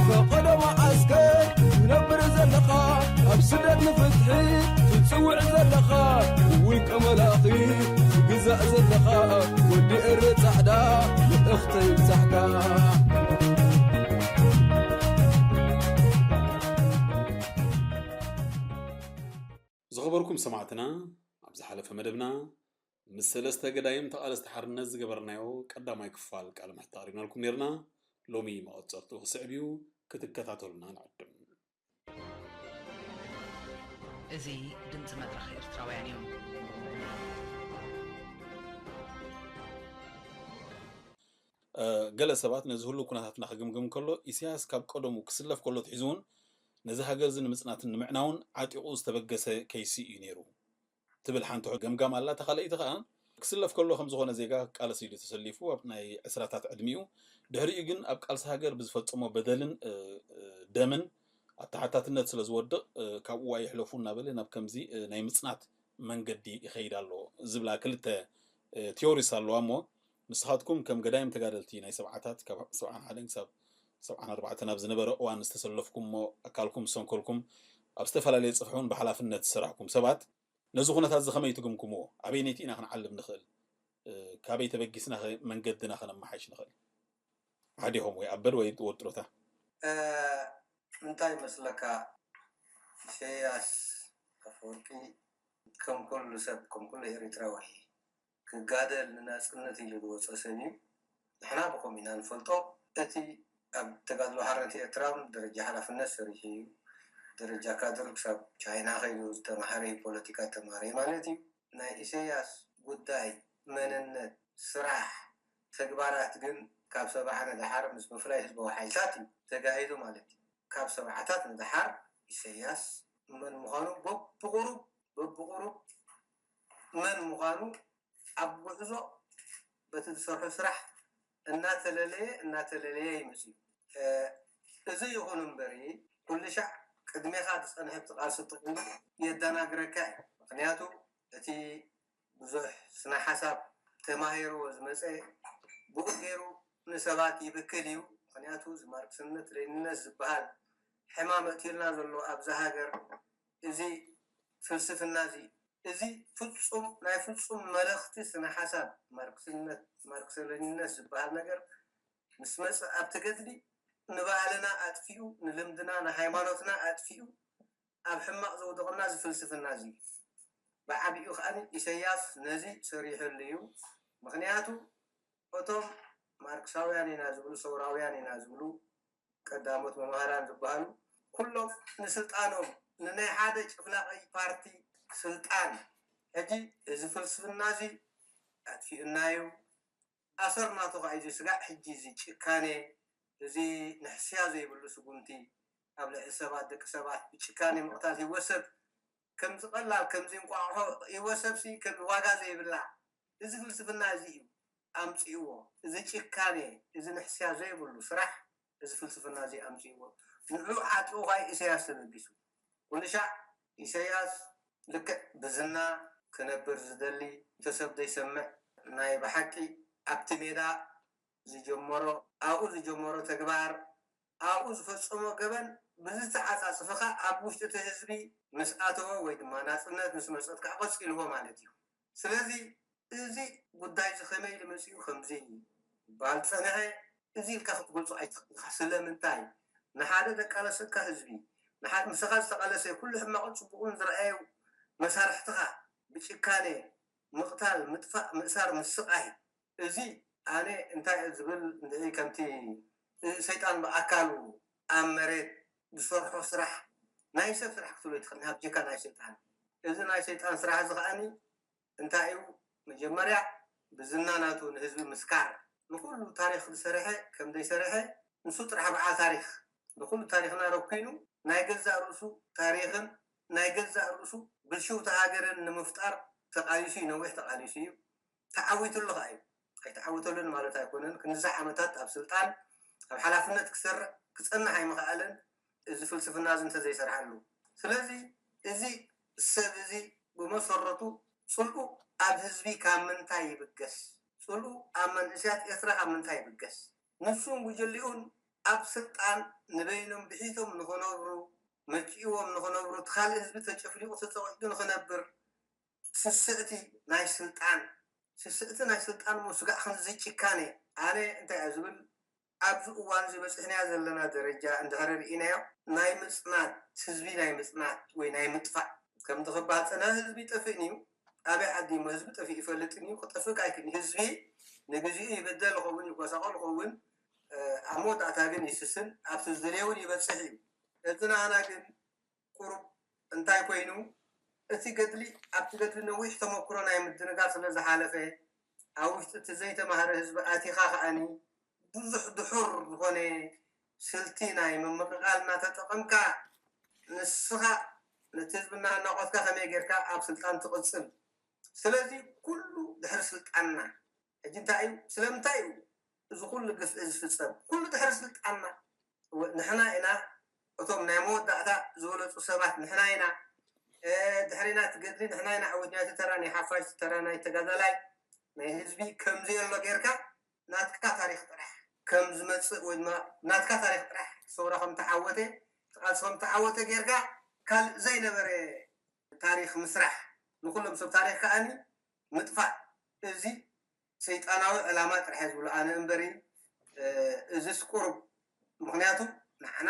ፈቐዶ መዓስከር ትነብር ዘለኻ፣ ኣብ ስደት ንፍትሒ ትጽውዕ ዘለኻ፣ ውልቀ መላኺ ትግዛእ ዘለኻ፣ ወዲ ኤረ ጻዕዳ ልእኽተይ ይብጻሕካ። ዝኸበርኩም ሰማዕትና፣ ኣብ ዝሓለፈ መደብና ምስ ሰለስተ ገዳይም ተቓለስቲ ሓርነት ዝገበርናዮ ቀዳማይ ክፋል ቃለ መሕትት ኣቕሪብናልኩም ነይርና። ሎሚ መቐጸልትኡ ክስዕብ እዩ፣ ክትከታተሉና ንዕድም። እዚ ድምፂ መድረኽ ኤርትራውያን እዩ። እ፣ ገለ ሰባት ነዚ ህሉው ኩነታትና ክግምግም ከሎ፣ ኢሳያስ ካብ ቀደሙ ክስለፍ ከሎ ኣትሒዙ እውን ነዚ ሃገር እዚ ንምጽናትን ንምዕናውን ዓጢቑ ዝተበገሰ ከይሲ እዩ ነይሩ ትብል ሓንቲ ገምጋም ኣላ። እታ ካልኣይቲ ከኣ ክስለፍ ከሎ ከም ዝኾነ ዜጋ ክቃለስ ኢሉ ተሰሊፉ ኣብ ናይ ዕስራታት ዕድሚኡ፣ ድሕሪኡ ግን ኣብ ቃልሲ ሃገር ብዝፈጸሞ በደልን፣ እ፣ እ፣ ደምን ኣብ ተሓታትነት ስለ ዝወድቕ፣ እ፣ ካብኡ ዋይ ይሕለፉ እናበለ ናብ ከምዚ፣ እ፣ ናይ ምጽናት መንገዲ ይኸይድ ኣሎ ዝብላ ክልተ፣ እ፣ ቲዮሪስ ኣለዋ። እሞ ንስኻትኩም ከም ገዳይም ተጋደልቲ ናይ ሰብዓታት፣ ካብ ሰብዓን ሓደን ክሳብ ሰብዓን ኣርባዕተን ኣብ ዝነበረ እዋን ዝተሰለፍኩም፣ እሞ ኣካልኩም ዝሰንከልኩም፣ ኣብ ዝተፈላለየ ጽፍሒ እውን ብሓላፍነት ዝሰራሕኩም ሰባት፣ ነዚ ኩነታት እዚ ከመይ ትግምግምዎ? ኣበይነይቲ ኢና ክንዓልብ ንኽእል? እ፣ ካበይ ተበጊስና ኸ መንገድና ከነመሓይሽ ንኽእል? ሓዲኹም ወይ ኣበር ወይ ወጥሮታ? እ፣ እንታይ ይመስለካ፣ ኢሳያስ ኣፈወርቂ ከም ኩሉ ሰብ፣ ከም ኩሉ ኤርትራዊ ክጋደል ንናጽነት ኢሉ ዝወጸ ሰብ እዩ። ንሕና ብኸምኡ ኢና ንፈልጦ። እቲ ኣብ ተጋድሎ ሓርነት ኤርትራ እውን ደረጃ ሓላፍነት ሰሪሑ እዩ። ደረጃ ካድር ክሳብ ቻይና ከይዱ ዝተማሃረ እዩ፣ ፖለቲካ ተማሃረ ማለት እዩ። ናይ ኢሰያስ ጉዳይ መንነት፣ ስራሕ፣ ተግባራት ግን ካብ ሰብዓ ንደሓር ምስ ምፍላይ ህዝባዊ ሓይልታት እዩ ተጋሂዱ ማለት እዩ። ካብ ሰብዓታት ንደሓር ኢሰያስ መን ምዃኑ በብቑሩብ በብቑሩብ መን ምዃኑ ኣብ ጉዕዞ በቲ ዝሰርሖ ስራሕ እናተለለየ እናተለለየ ይመፅእ እዩ። እዚ ይኹን እምበሪ ኩሉ ሻዕ ቅድሜኻ ዝፀንሐ እቲ ቃልሲ ጥቕሚ የደናግረካ እዩ። ምክንያቱ እቲ ብዙሕ ስነ ሓሳብ ተማሂርዎ ዝመፀ ብኡ ገይሩ ንሰባት ይብክል እዩ። ምክንያቱ እዚ ማርክስነት ሌኒነት ዝበሃል ሕማም እትልና ዘሎ ኣብዚ ሃገር እዚ ፍልስፍና እዚ እዚ ፍጹም ናይ ፍጹም መለኽቲ ስነ ሓሳብ ማርክስነት ማርክሰ ሌኒነት ዝበሃል ነገር ምስ መጽእ ኣብቲ ገድሊ ንባህልና ኣጥፊኡ ንልምድና ንሃይማኖትና ኣጥፊኡ ኣብ ሕማቕ ዘውደቕና እዚ ፍልስፍና እዚ ብዓቢኡ ከኣ ኢሰያስ ነዚ ሰሪሕሉ እዩ። ምክንያቱ እቶም ማርክሳውያን ኢና ዝብሉ ሰውራውያን ኢና ዝብሉ ቀዳሞት መማህራን ዝበሃሉ ኩሎም ንስልጣኖም ንናይ ሓደ ጭፍላቂ ፓርቲ ስልጣን ሕጂ እዚ ፍልስፍና እዚ ኣጥፊኡና እዩ ኣሰርናቶ ከዓ እዚ ስጋዕ ሕጂ እዚ ጭካኔ እዚ ንሕስያ ዘይብሉ ስጉምቲ ኣብ ልዕሊ ሰባት ደቂ ሰባት ብጭካኔ ምቕታል ህይወት ሰብ ከምዚ ቀላል ከምዚ እንቋቑሖ ህይወት ሰብሲ ከም ዋጋ ዘይብላ እዚ ፍልስፍና እዚ እዩ ኣምፅእዎ። እዚ ጭካኔ እዚ ንሕስያ ዘይብሉ ስራሕ እዚ ፍልስፍና እዚ ኣምፅእዎ። ንዑ ዓጢቑ ኳይ ኢሰያስ ተበጊሱ ኩሉ ሻዕ ኢሰያስ ልክዕ ብዝና ክነብር ዝደሊ ተሰብ ዘይሰምዕ ናይ ብሓቂ ኣብቲ ሜዳ ዝጀመሮ ኣብኡ ዝጀመሮ ተግባር ኣብኡ ዝፈፀሞ ገበን ብዝተዓፃፅፈኻ ኣብ ውሽጢ እቲ ህዝቢ ምስ ኣተወ ወይ ድማ ናፅነት ምስ መፀት ከዓ ቀፂልዎ ማለት እዩ። ስለዚ እዚ ጉዳይ እዚ ከመይ ኢሉ መፂኡ ከምዚ ይባል ፀንሐ እዚ ኢልካ ክትገልፆ ኣይትኽእልካ። ስለምንታይ ንሓደ ዘቃለሰካ ህዝቢ ንሓደ ምሳኻ ዝተቃለሰ ኩሉ ሕማቕን ፅቡቕን ዝረኣዩ መሳርሕትኻ ብጭካኔ ምቕታል፣ ምጥፋእ፣ ምእሳር፣ ምስቓይ እዚ ኣነ እንታይ እየ ዝብል እንድዒ ከምቲ ሰይጣን ብኣካሉ ኣብ መሬት ዝሰርሖ ስራሕ ናይ ሰብ ስራሕ ክትብሎ ኣይትኽእልን ካብ ጀካ ናይ ሰይጣን እዚ ናይ ሰይጣን ስራሕ እዚ ከዓኒ እንታይ እዩ መጀመርያ ብዝና ናቱ ንህዝቢ ምስካር ንኩሉ ታሪክ ዝሰርሐ ከም ዘይሰርሐ ንሱ ጥራሕ በዓል ታሪክ ንኩሉ ታሪክና ረኪኑ ናይ ገዛእ ርእሱ ታሪክን ናይ ገዛእ ርእሱ ብልሽውቲ ሃገርን ንምፍጣር ተቃሊሱ እዩ ነዊሕ ተቃሊሱ እዩ ተዓዊትሉ ከዓ እዩ ኣይተዓወተሉን ማለት ኣይኮነን ክንዚ ዓመታት ኣብ ስልጣን ኣብ ሓላፍነት ክሰርዕ ክፀንሕ ኣይምክኣለን እዚ ፍልስፍና እዚ እንተዘይሰርሓሉ ስለዚ እዚ ሰብ እዚ ብመሰረቱ ፅልኡ ኣብ ህዝቢ ካብ ምንታይ ይብገስ ፅልኡ ኣብ መንእስያት ኤርትራ ካብ ምንታይ ይብገስ ንሱን ጉጅሊኡን ኣብ ስልጣን ንበይኖም ብሒቶም ንክነብሩ መጭእዎም ንክነብሩ እቲ ካልእ ህዝቢ ተጨፍሊቁ ተፀቂጡ ንክነብር ስስዕቲ ናይ ስልጣን ስስዕቲ ናይ ስልጣን ሞ ስጋዕ ክንዚ ጭካኔ ኣነ እንታይ እየ ዝብል ኣብዚ እዋን እዚ በፂሕናዮ ዘለና ደረጃ እንድሕሪ ርኢናዮ ናይ ምፅናት ህዝቢ ናይ ምፅናት ወይ ናይ ምጥፋእ ከምቲ ክበሃል ፀንሐ ህዝቢ ይጠፍእን እዩ ኣበይ ዓዲ እሞ ህዝቢ ጠፊእ ይፈልጥን እዩ ክጠፍእ ከዓ ኣይክእልን ህዝቢ ንግዚኡ ይበደል ይኸውን ይጎሳቆል ይኸውን ኣብ መወዳእታ ግን ይስስን ኣብቲ ዝደልዮ እውን ይበፅሕ እዩ እዚ ናህና ግን ቁሩብ እንታይ ኮይኑ እቲ ገድሊ ኣብቲ ገድሊ ነዊሕ ተመክሮ ናይ ምድንጋር ስለ ዝሓለፈ ኣብ ውሽጢ እቲ ዘይተማህረ ህዝቢ ኣቲኻ ከዓኒ ብዙሕ ድሑር ዝኾነ ስልቲ ናይ ምምቕቓል እናተጠቐምካ ንስኻ ነቲ ህዝቢ እናናቖትካ ከመይ ጌርካ ኣብ ስልጣን ትቕፅል ስለዚ ኩሉ ድሕሪ ስልጣንና ሕጂ እንታይ እዩ ስለምንታይ እዩ እዚ ኩሉ ግፍዒ ዝፍፀም ኩሉ ድሕሪ ስልጣንና ንሕና ኢና እቶም ናይ መወዳእታ ዝበለፁ ሰባት ንሕና ኢና ድሕሪና ትገድሊ ንሕና ኢና ዓወት ናይቲ ተራ ናይ ሓፋሽ ተራ ናይ ተጋዳላይ ናይ ህዝቢ ከምዚ ኣሎ ጌርካ ናትካ ታሪክ ጥራሕ ከም ዝመፅእ ወይ ድማ ናትካ ታሪክ ጥራሕ ሰውራ ከም ተዓወተ ቃልሲ ከም ተዓወተ ጌርካ ካልእ ዘይነበረ ታሪክ ምስራሕ ንኩሎም ሰብ ታሪክ ከዓኒ ምጥፋእ እዚ ሰይጣናዊ ዕላማ ጥራሕ ዝብሎ ኣነ እምበሪ እዚስ ቁሩብ ምክንያቱ ንዓና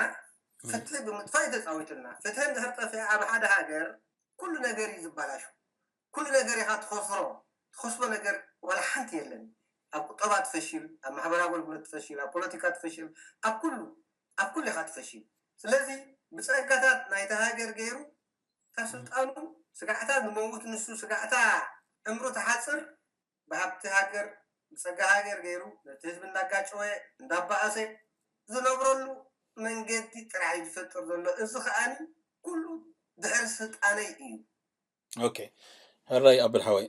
ፍትሒ ብምጥፋእ እዩ ተፃዊቱልና ፍትሒ እንድሕር ጠፊኣ ኣብ ሓደ ሃገር ኩሉ ነገር እዩ ዝበላሹ ኩሉ ነገር ኢካ ትኸስሮ ትኸስቦ ነገር ዋላ ሓንቲ የለን ኣብ ቁጠባ ትፈሽል ኣብ ማሕበራዊ ኣገልግሎት ትፈሽል ኣብ ፖለቲካ ትፈሽል ኣብ ኩሉ ኣብ ኩሉ ኢካ ትፈሽል ስለዚ ብፀጋታት ናይቲ ሃገር ገይሩ ካብ ስልጣኑ ስጋዕታ ንመውት ንሱ ስጋዕታ ዕምሩ ተሓፅር ብሃብቲ ሃገር ብፀጋ ሃገር ገይሩ ነቲ ህዝቢ እንዳጋጨወ እንዳባኣሰ ዝነብረሉ መንገዲ ጥራሕ እዩ ዝፈጥር ዘሎ። እዚ ከዓኒ ኩሉ ድሕሪ ስልጣነይ እዩ። ኦኬ፣ ሕራይ ኣብል ሓወይ፣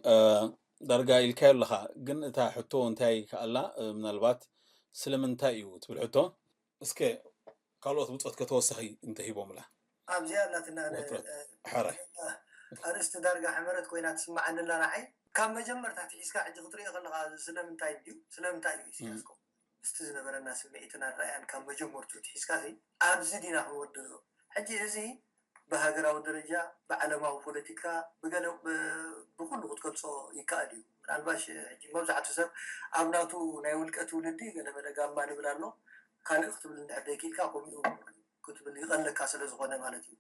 ዳርጋ ኢልካዮ ኣለኻ። ግን እታ ሕቶ እንታይ ከኣላ፣ ምናልባት ስለምንታይ እዩ ትብል ሕቶ እስከ ካልኦት ብፆት ከተወሳኺ እንተሂቦምላ። ኣብዚኣ እናትና ሕራይ ኣርእስቲ ዳርጋ ሕመረት ኮይና ትስምዓኒ ኣላ ንዓይ። ካብ መጀመርታ ትሒዝካ ሕጂ ክትሪኦ ከለካ ስለምንታይ ድዩ ስለምንታይ እዩ ኢሳያስኮ ምስቲ ዝነበረና ስምዒትን ኣረኣያን ካብ መጀመርቱ ትሒዝካ ኣብዚ ዲና ክንወድኦ። ሕጂ እዚ ብሃገራዊ ደረጃ ብዓለማዊ ፖለቲካ ብገለ ብኩሉ ክትገልፆ ይከኣል እዩ። ምናልባሽ ሕጂ መብዛሕቱ ሰብ ኣብ ናቱ ናይ ውልቀ ትውልዲ ገለመለ ጋማ ንብል ኣሎ። ካልእ ክትብል እንድሕር ዘይክኢልካ ከምኡ ክትብል ይቐለካ ስለ ዝኾነ ማለት እዩ።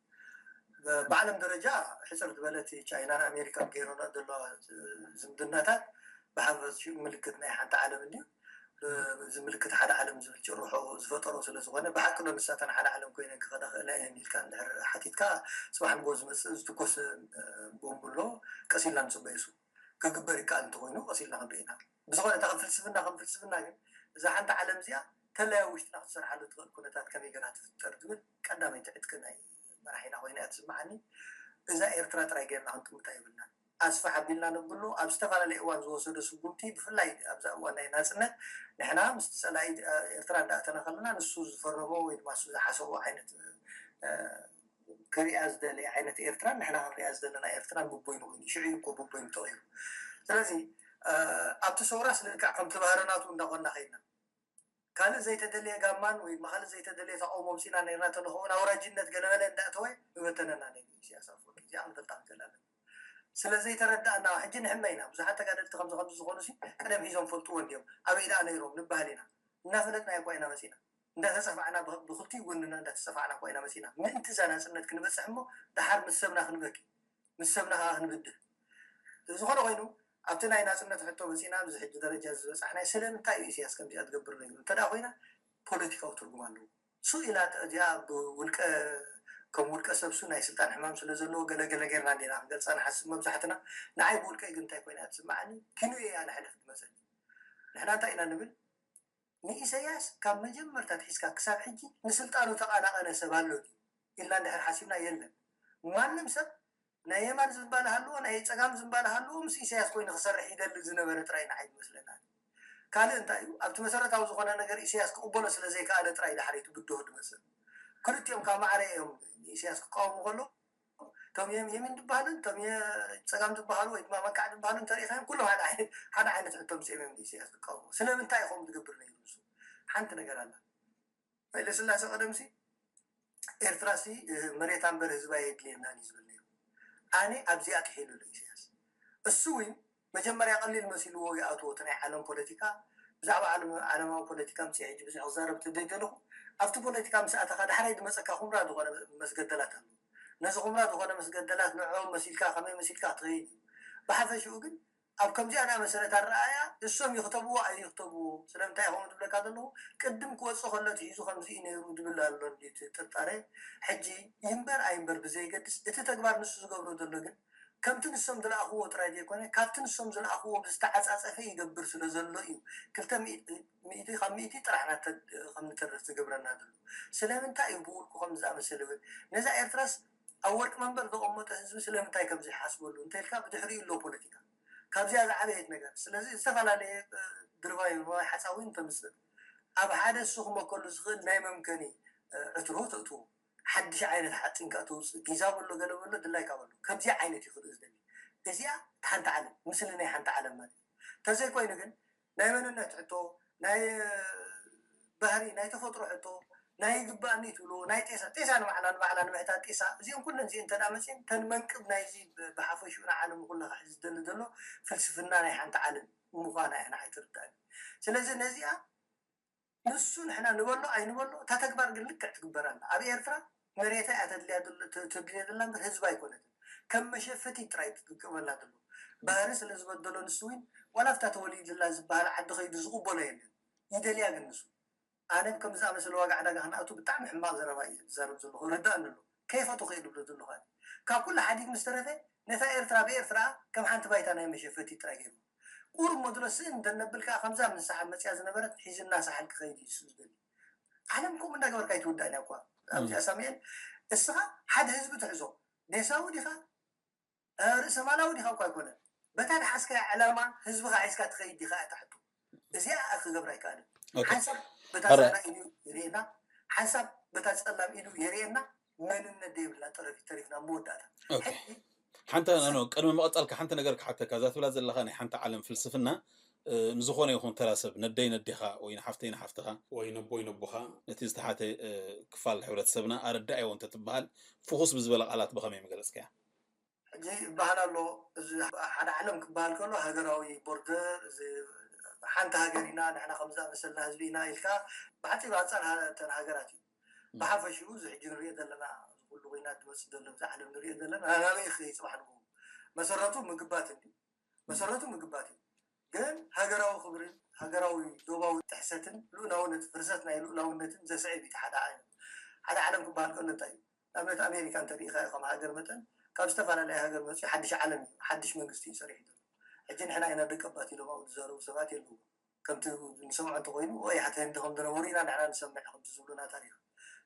ብዓለም ደረጃ ሕፅር ዝበለት ቻይናን ኣሜሪካን ገይሮና ዘለዋ ዝምድናታት ብሓፈሽኡ ምልክት ናይ ሓንቲ ዓለም እንድዩ። እዚ ምልክት ሓደ ዓለም ዝብል ጭርሖ ዝፈጠሮ ስለ ዝኾነ ብሓቂ ዶ ንሳተን ሓደ ዓለም ኮይነን ክኸዳ ክእላ እየን ኢልካ እንድሕር ሓቲትካ፣ ፅባሕ ንጎ ዝመፅእ ዝትኮስ ቦምብ ኣሎ፣ ቀስ ኢልና ንፅበዮ። እሱ ክግበር ይከኣል እንተኾይኑ ቀስ ኢልና ክንርኢ ኢና። ብዝኾነ እታ ከም ፍልስፍና ከም ፍልስፍና ግን እዛ ሓንቲ ዓለም እዚኣ ተለያ ውሽጥና ክትሰርሓሉ ትኽእል ኩነታት ከመይ ገይራ ትፍጠር ትብል ቀዳመይቲ ዕጥቂ ናይ መራሒና ኮይና እያ ትስምዓኒ። እዛ ኤርትራ ጥራይ ገይርና ክንጥምታ የብልናን። ኣስፍሕ ኣቢልና ነብሎ ኣብ ዝተፈላለየ እዋን ዝወሰዶ ስጉምቲ ብፍላይ ኣብዛ እዋን ናይ ናፅነት ንሕና ምስ ፀላኢ ኤርትራ እንዳእተና ከለና ንሱ ዝፈረሞ ወይ ድማ ንሱ ዝሓሰቦ ዓይነት ክሪኣ ዝደለየ ዓይነት ኤርትራን ንሕና ክንሪኣ ዝደለና ኤርትራን ብቦይኑ ኮይኑ ሽዑ እዩ እኮ ብቦይኑ ተቐይሩ። ስለዚ ኣብቲ ሰውራስ ልክዕ ከምቲ ባህርናቱ እንዳኾንና ከይድና ካልእ ዘይተደለየ ጋማን ወይ ድማ ካልእ ዘይተደለየ ተቃውሞ ኣምፂና ነርና ተንኸውን ኣውራጅነት ገለመለ እንዳእተወ ምበተነና ነይሩ ኢሳያስ ኣፈወርቂ። እዚኣ ክንፈልጣ ክንክእል ኣለና። ስለ ዘይተረዳእና ሕጂ ንሕመ ኢና። ብዙሓት ተጋደልቲ ከምዚ ከምዚ ዝኾኑ ሲ ቀደም ሒዞም ፈልጥዎ እንዲዮም። ኣበይ ደኣ ነይሮም ንበሃል ኢና። እናፈለጥና እኳ ኢና መፂና። እንዳተፀፋዕና ብክልቲኡ ጎንና እንዳተፀፋዕና እኳ ኢና መፂና። ምእንቲ እዛ ናፅነት ክንበፅሕ እሞ ደሓር ምስ ሰብና ክንበኪ ምስ ሰብና ከዓ ክንብድህ። ዝኾነ ኮይኑ ኣብቲ ናይ ናፅነት ሕቶ መፂና ኣብዚ ሕጂ ደረጃ ዝበፃሕናይ ስለምንታይ እዩ ኢሳያስ ከምዚኣ ትገብር ነይሩ እንተ ደኣ ኮይና ፖለቲካዊ ትርጉም ኣለዎ። ሱ ኢላ እዚኣ ብውልቀ ከም ውልቀ ሰብ ሱ ናይ ስልጣን ሕማም ስለ ዘለዎ ገለገለ ጌርና እንዲና ክንገልፃ ንሓስብ መብዛሕትና። ንዓይ ብውልቀይ ግን እንታይ ኮይና ትስምዓኒ ኪኑ እያ ንሕልፍ ዝመፀኒ። ንሕና እንታይ ኢና ንብል ንኢሰያስ ካብ መጀመርታ ትሒዝካ ክሳብ ሕጂ ንስልጣኑ ተቓናቐነ ሰብ ኣሎ ድዩ ኢልና እንድሕር ሓሲብና የለን። ማንም ሰብ ናይ የማን ዝንባለ ሃለዎ ናይ ፀጋም ዝንባለ ሃለዎ ምስ ኢሰያስ ኮይኑ ክሰርሕ ይደሊ ዝነበረ ጥራይ ንዓይ ዝመስለና። ካልእ እንታይ እዩ ኣብቲ መሰረታዊ ዝኾነ ነገር ኢሰያስ ክቕበሎ ስለ ዘይከኣለ ጥራይ ዳሕረይቱ ብድሆ ድመፅእ። ክልቲኦም ካብ ማዕረ እዮም ንኢሰያስ ክቃወሙ ከሎ እቶም የሚን ዝበሃሉን እቶም ፀጋም ዝበሃሉ ወይ ድማ መካዕ ዝበሃሉ እንተሪኢኻዮም ኩሎም ሓደ ዓይነት ሕቶ ምፅኦም እዮም ንኢሰያስ ዝቃወሙ። ስለምንታይ እዩ ከምኡ ዝገብር ነይሩ ንሱ? ሓንቲ ነገር ኣላ። ሃይለስላሴ ቀደምሲ ኤርትራሲ መሬታ እምበር ህዝባ የድልየናን እዩ ዝብል ነይሩ። ኣነ ኣብዚኣ ጥሒሉ ኣሎ ኢሳያስ። እሱ እውን መጀመርያ ቀሊል መሲልዎ ይኣትዎ እቲ ናይ ዓለም ፖለቲካ። ብዛዕባ ዓለማዊ ፖለቲካ ምስ ሕጂ ብዙሕ ክዛረብ ተደይደለኹ ኣብቲ ፖለቲካ ምስ ኣተኻ ዳሕራይ ዝመፀካ ኩምራ ዝኾነ መስገደላት ኣሎ። ነዚ ኩምራ ዝኾነ መስገደላት ንዕኦም መሲልካ ከመይ መሲልካ ክትኸይድ እዩ። ብሓፈሽኡ ግን ኣብ ከምዚኣ ዝኣመሰለት ኣረኣእያ እሶም ይኽተብዎ ኣይኽተብዎ ስለምንታይ ከምኡ ዝብለካ ዘለኹ ቅድም ክወፅእ ከሎ እቲ ሒዙ ከምዚ እዩ ነይሩ ዝብል ኣሎ እንዲ እቲ ጥርጣረ። ሕጂ ይንበር ኣይንበር ብዘይገድስ እቲ ተግባር ንሱ ዝገብሮ ዘሎ ግን ከምቲ ንሶም ዝለኣኽዎ ጥራይ ዘይኮነ ካብቲ ንሶም ዝለኣኽዎ ብዝተዓፃፀፈ ይገብር ስለ ዘሎ እዩ ክልተ ሚእቲ ካብ ሚእቲ ጥራሕ ከም ንተርፍ ዝገብረና ዘሎ። ስለምንታይ እዩ ብውልቁ ከም ዝኣመሰለ እውን ነዛ ኤርትራስ ኣብ ወርቂ መንበር ዘቐመጠ ህዝቢ ስለምንታይ ከም ዘይሓስበሉ እንተልካ ብድሕሪኡ ኣሎ ፖለቲካ ካብዚኣ ዝዓበየት ነገር። ስለዚ ዝተፈላለየ ድርባይ ማይ ሓፃዊ እንተምፅእ ኣብ ሓደ እሱ ክመከሉ ዝኽእል ናይ መምከኒ ዕትሮ ተእትዎ ሓድሽ ዓይነት ሓፂን ከዓ ተውፅእ ጊዛ በሎ ገለ በሎ ድላይካ በሎ ከምዚኣ ዓይነት እዩ ክርኢ ዝደሊ። እዚኣ ሓንቲ ዓለም ምስሊ ናይ ሓንቲ ዓለም ማለት እዩ። ተዘይኮይኑ ግን ናይ መንነት ሕቶ ናይ ባህሪ ናይ ተፈጥሮ ሕቶ ናይ ይግባእኒ ትብሎ ናይ ጤሳ ጤሳ ንባዕላ ንባዕላ ንምሕታት ጤሳ እዚኦም ኩለን እዚኦ እንተ መፅን ተን መንቅብ ናይዚ ብሓፈሽኡ ንዓለም ኩላ ክሕዝ ዝደሊ ዘሎ ፍልስፍና ናይ ሓንቲ ዓለም ምዃና እያ ንዓይ ትርዳእኒ። ስለዚ ነዚኣ ንሱ ንሕና ንበሎ ኣይንበሎ እታ ተግባር ግን ልክዕ ትግበር ኣላ። ኣብ ኤርትራ መሬታ እያ ተድልያ ተድልየ ዘላ እምበር ህዝባ ኣይኮነትን። ከም መሸፈቲ ጥራይ ትጥቀመላ ዘሎ። ባህሪ ስለ ዝበደሎ ንሱ እውን ዋላ ኣብታ ተወሊድላ ዝበሃል ዓዲ ከይዱ ዝቕበሎ የለን። ይደልያ ግን ንሱ ኣነ ከም ዝኣመሰለ ዋጋ ዕዳጋ ክንኣቱ ብጣዕሚ ሕማቕ ዘረባ እዩ ዝዛረብ ዘለኹ ርዳእኒ ኣሎ። ከይፈቱ ከይዱ ብሎ ዘለኹ ኣነ ካብ ኩሉ ሓዲግ ምስ ተረፈ ነታ ኤርትራ ብኤርትራ ከም ሓንቲ ባይታ ናይ መሸፈቲ ጥራይ ገይሩ። ቁሩብ መድሎ ስእን እንተነብል ከዓ ከምዛ ምስ ሰሓብ መፅያ ዝነበረት ሒዝና ሳሕል ክኸይድ እዩ ዝደሊ። ዓለም ከምኡ እንዳገበርካ ኣይትውዳእን እያ እኳ። ኣብዚኣ ሳሙኤል እስኻ ሓደ ህዝቢ ትሕዞ ዴሳዊ ዲኻ ርእሰ ማላዊ ዲኻ እኳ ኣይኮነን። በታ ድሓዝካያ ዕላማ ህዝብኻ ሒዝካ ትኸይድ ዲኻ እያ ትሕቶ። እዚኣ ክገብር ኣይከኣልን። ሓንሳብ በታ ፃዕዳ ኢዱ የርእየና፣ ሓንሳብ በታ ፀላም ኢዱ የርእየና። መንነት ዘይብልና ጠረፊት ተሪፍና መወዳእታ። ሓንቲ ቅድሚ መቐፃልካ ሓንቲ ነገር ክሓተካ፣ እዛ ትብላ ዘለኻ ናይ ሓንቲ ዓለም ፍልስፍና ንዝኾነ ይኹን ተራ ሰብ ነደይ ነዴኻ ወይ ንሓፍተይ ንሓፍትኻ ወይ ነቦይ ነቦኻ ነቲ ዝተሓተ ክፋል ሕብረተሰብና ኣረዳእዮ እንተትበሃል ፍኹስ ብዝበለ ቃላት ብኸመይ ምገለፅካያ? ሕጂ ይበሃል ኣሎ፣ እዚ ሓደ ዓለም ክበሃል ከሎ ሃገራዊ ቦርደር፣ እዚ ሓንቲ ሃገር ኢና፣ ንሕና ከም ዝኣመሰልና ህዝቢ ኢና ኢልካ ብሓፂር ኣንፃር እተን ሃገራት እዩ። ብሓፈሽኡ እዚ ሕጂ ንሪኦ ዘለና፣ እዚ ኩሉ ኮይና ትመፅእ ዘሎ፣ እዚ ዓለም ንሪኦ ዘለና ናበይ ክኸይ ፅባሕ ንግሆ? መሰረቱ ምግባት እንዲ መሰረቱ ምግባት እዩ። ግን ሃገራዊ ክብርን ሃገራዊ ዶባዊ ጥሕሰትን ልኡላውነት ፍርሰት ናይ ልኡላውነትን ዘስዕብ እዩ። ሓደ ዓለም ሓደ ዓለም ክበሃል ከሎ እንታይ እዩ? ንኣብነት ኣሜሪካ እንተሪኢኻ ከም ሃገር መጠን ካብ ዝተፈላለየ ሃገር መፅኡ ሓድሽ ዓለም እዩ፣ ሓድሽ መንግስቲ እዩ ሰሪሑ ዘሎ። ሕጂ ንሕና ኢና ደቀባት ኢሎም ኣብኡ ዝዛረቡ ሰባት የለዉ። ከምቲ ንሰምዖ እንተኮይኑ ቀያሕቲ ህንዲ ከም ዝነበሩ ኢና ንሕና ንሰምዕ ከምቲ ዝብሉና ታሪክ።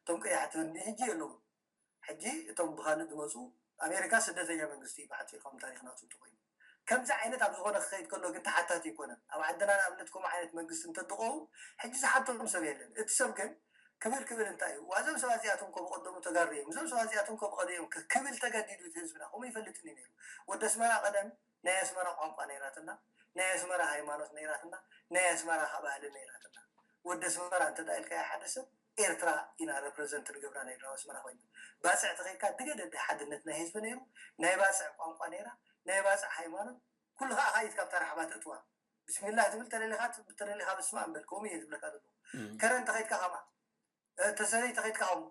እቶም ቀያሕቲ ህንዲ ሕጂ የለዉ። ሕጂ እቶም ብካልእ ዝመፁ ኣሜሪካ ስደተኛ መንግስቲ እዩ ብሓፂር ከም ታሪክ ናቱ እንተኮይኑ። ከምዚ ዓይነት ኣብ ዝኾነ ክኸይድ ከሎ ግን ተሓታቲ ኣይኮነን። ኣብ ዓድና ንኣብነት ከምኡ ዓይነት መንግስቲ እንተድቀው ሕጂ ዝሓቶም ሰብ የለን። እቲ ሰብ ግን ክብል ክብል እንታይ እዩ? ዋዞም ሰባት እዚኣቶም ከ ብቐደሙ ተጋሩ እዮም፣ እዞም ሰባት እዚኣቶም ከ ብቐደም እዮም ክብል ተገዲዱ እቲ ህዝብና ከምኡ ይፈልጥን እዩ ነይሩ። ወዲ ኣስመራ ቀደም ናይ ኣስመራ ቋንቋ ነይራትና፣ ናይ ኣስመራ ሃይማኖት ነይራትና፣ ናይ ኣስመራ ባህሊ ነይራትና። ወዲ ኣስመራ እንተ ኢልካዮ ሓደ ሰብ ኤርትራ ኢና ረፕረዘንት ንገብራ ነይርና ኣብ ኣስመራ ኮይና። ባፅዕ ተኸይድካ ድገደደ ሓድነት ናይ ህዝቢ ነይሩ፣ ናይ ባፅዕ ቋንቋ ነይራ፣ ናይ ባፅዕ ሃይማኖት። ኩሉ ከዓ ካይት ካብታ ራሕባ ተእትዋ ብስሚላህ ትብል ተደሊኻ ተደሊኻ ብስማ እምበል ከምኡ እየ ዝብለካ ዘለኹ። ከረን ተኸይድካ ከማ ተሰነይ ተኸይድካ ከምኡ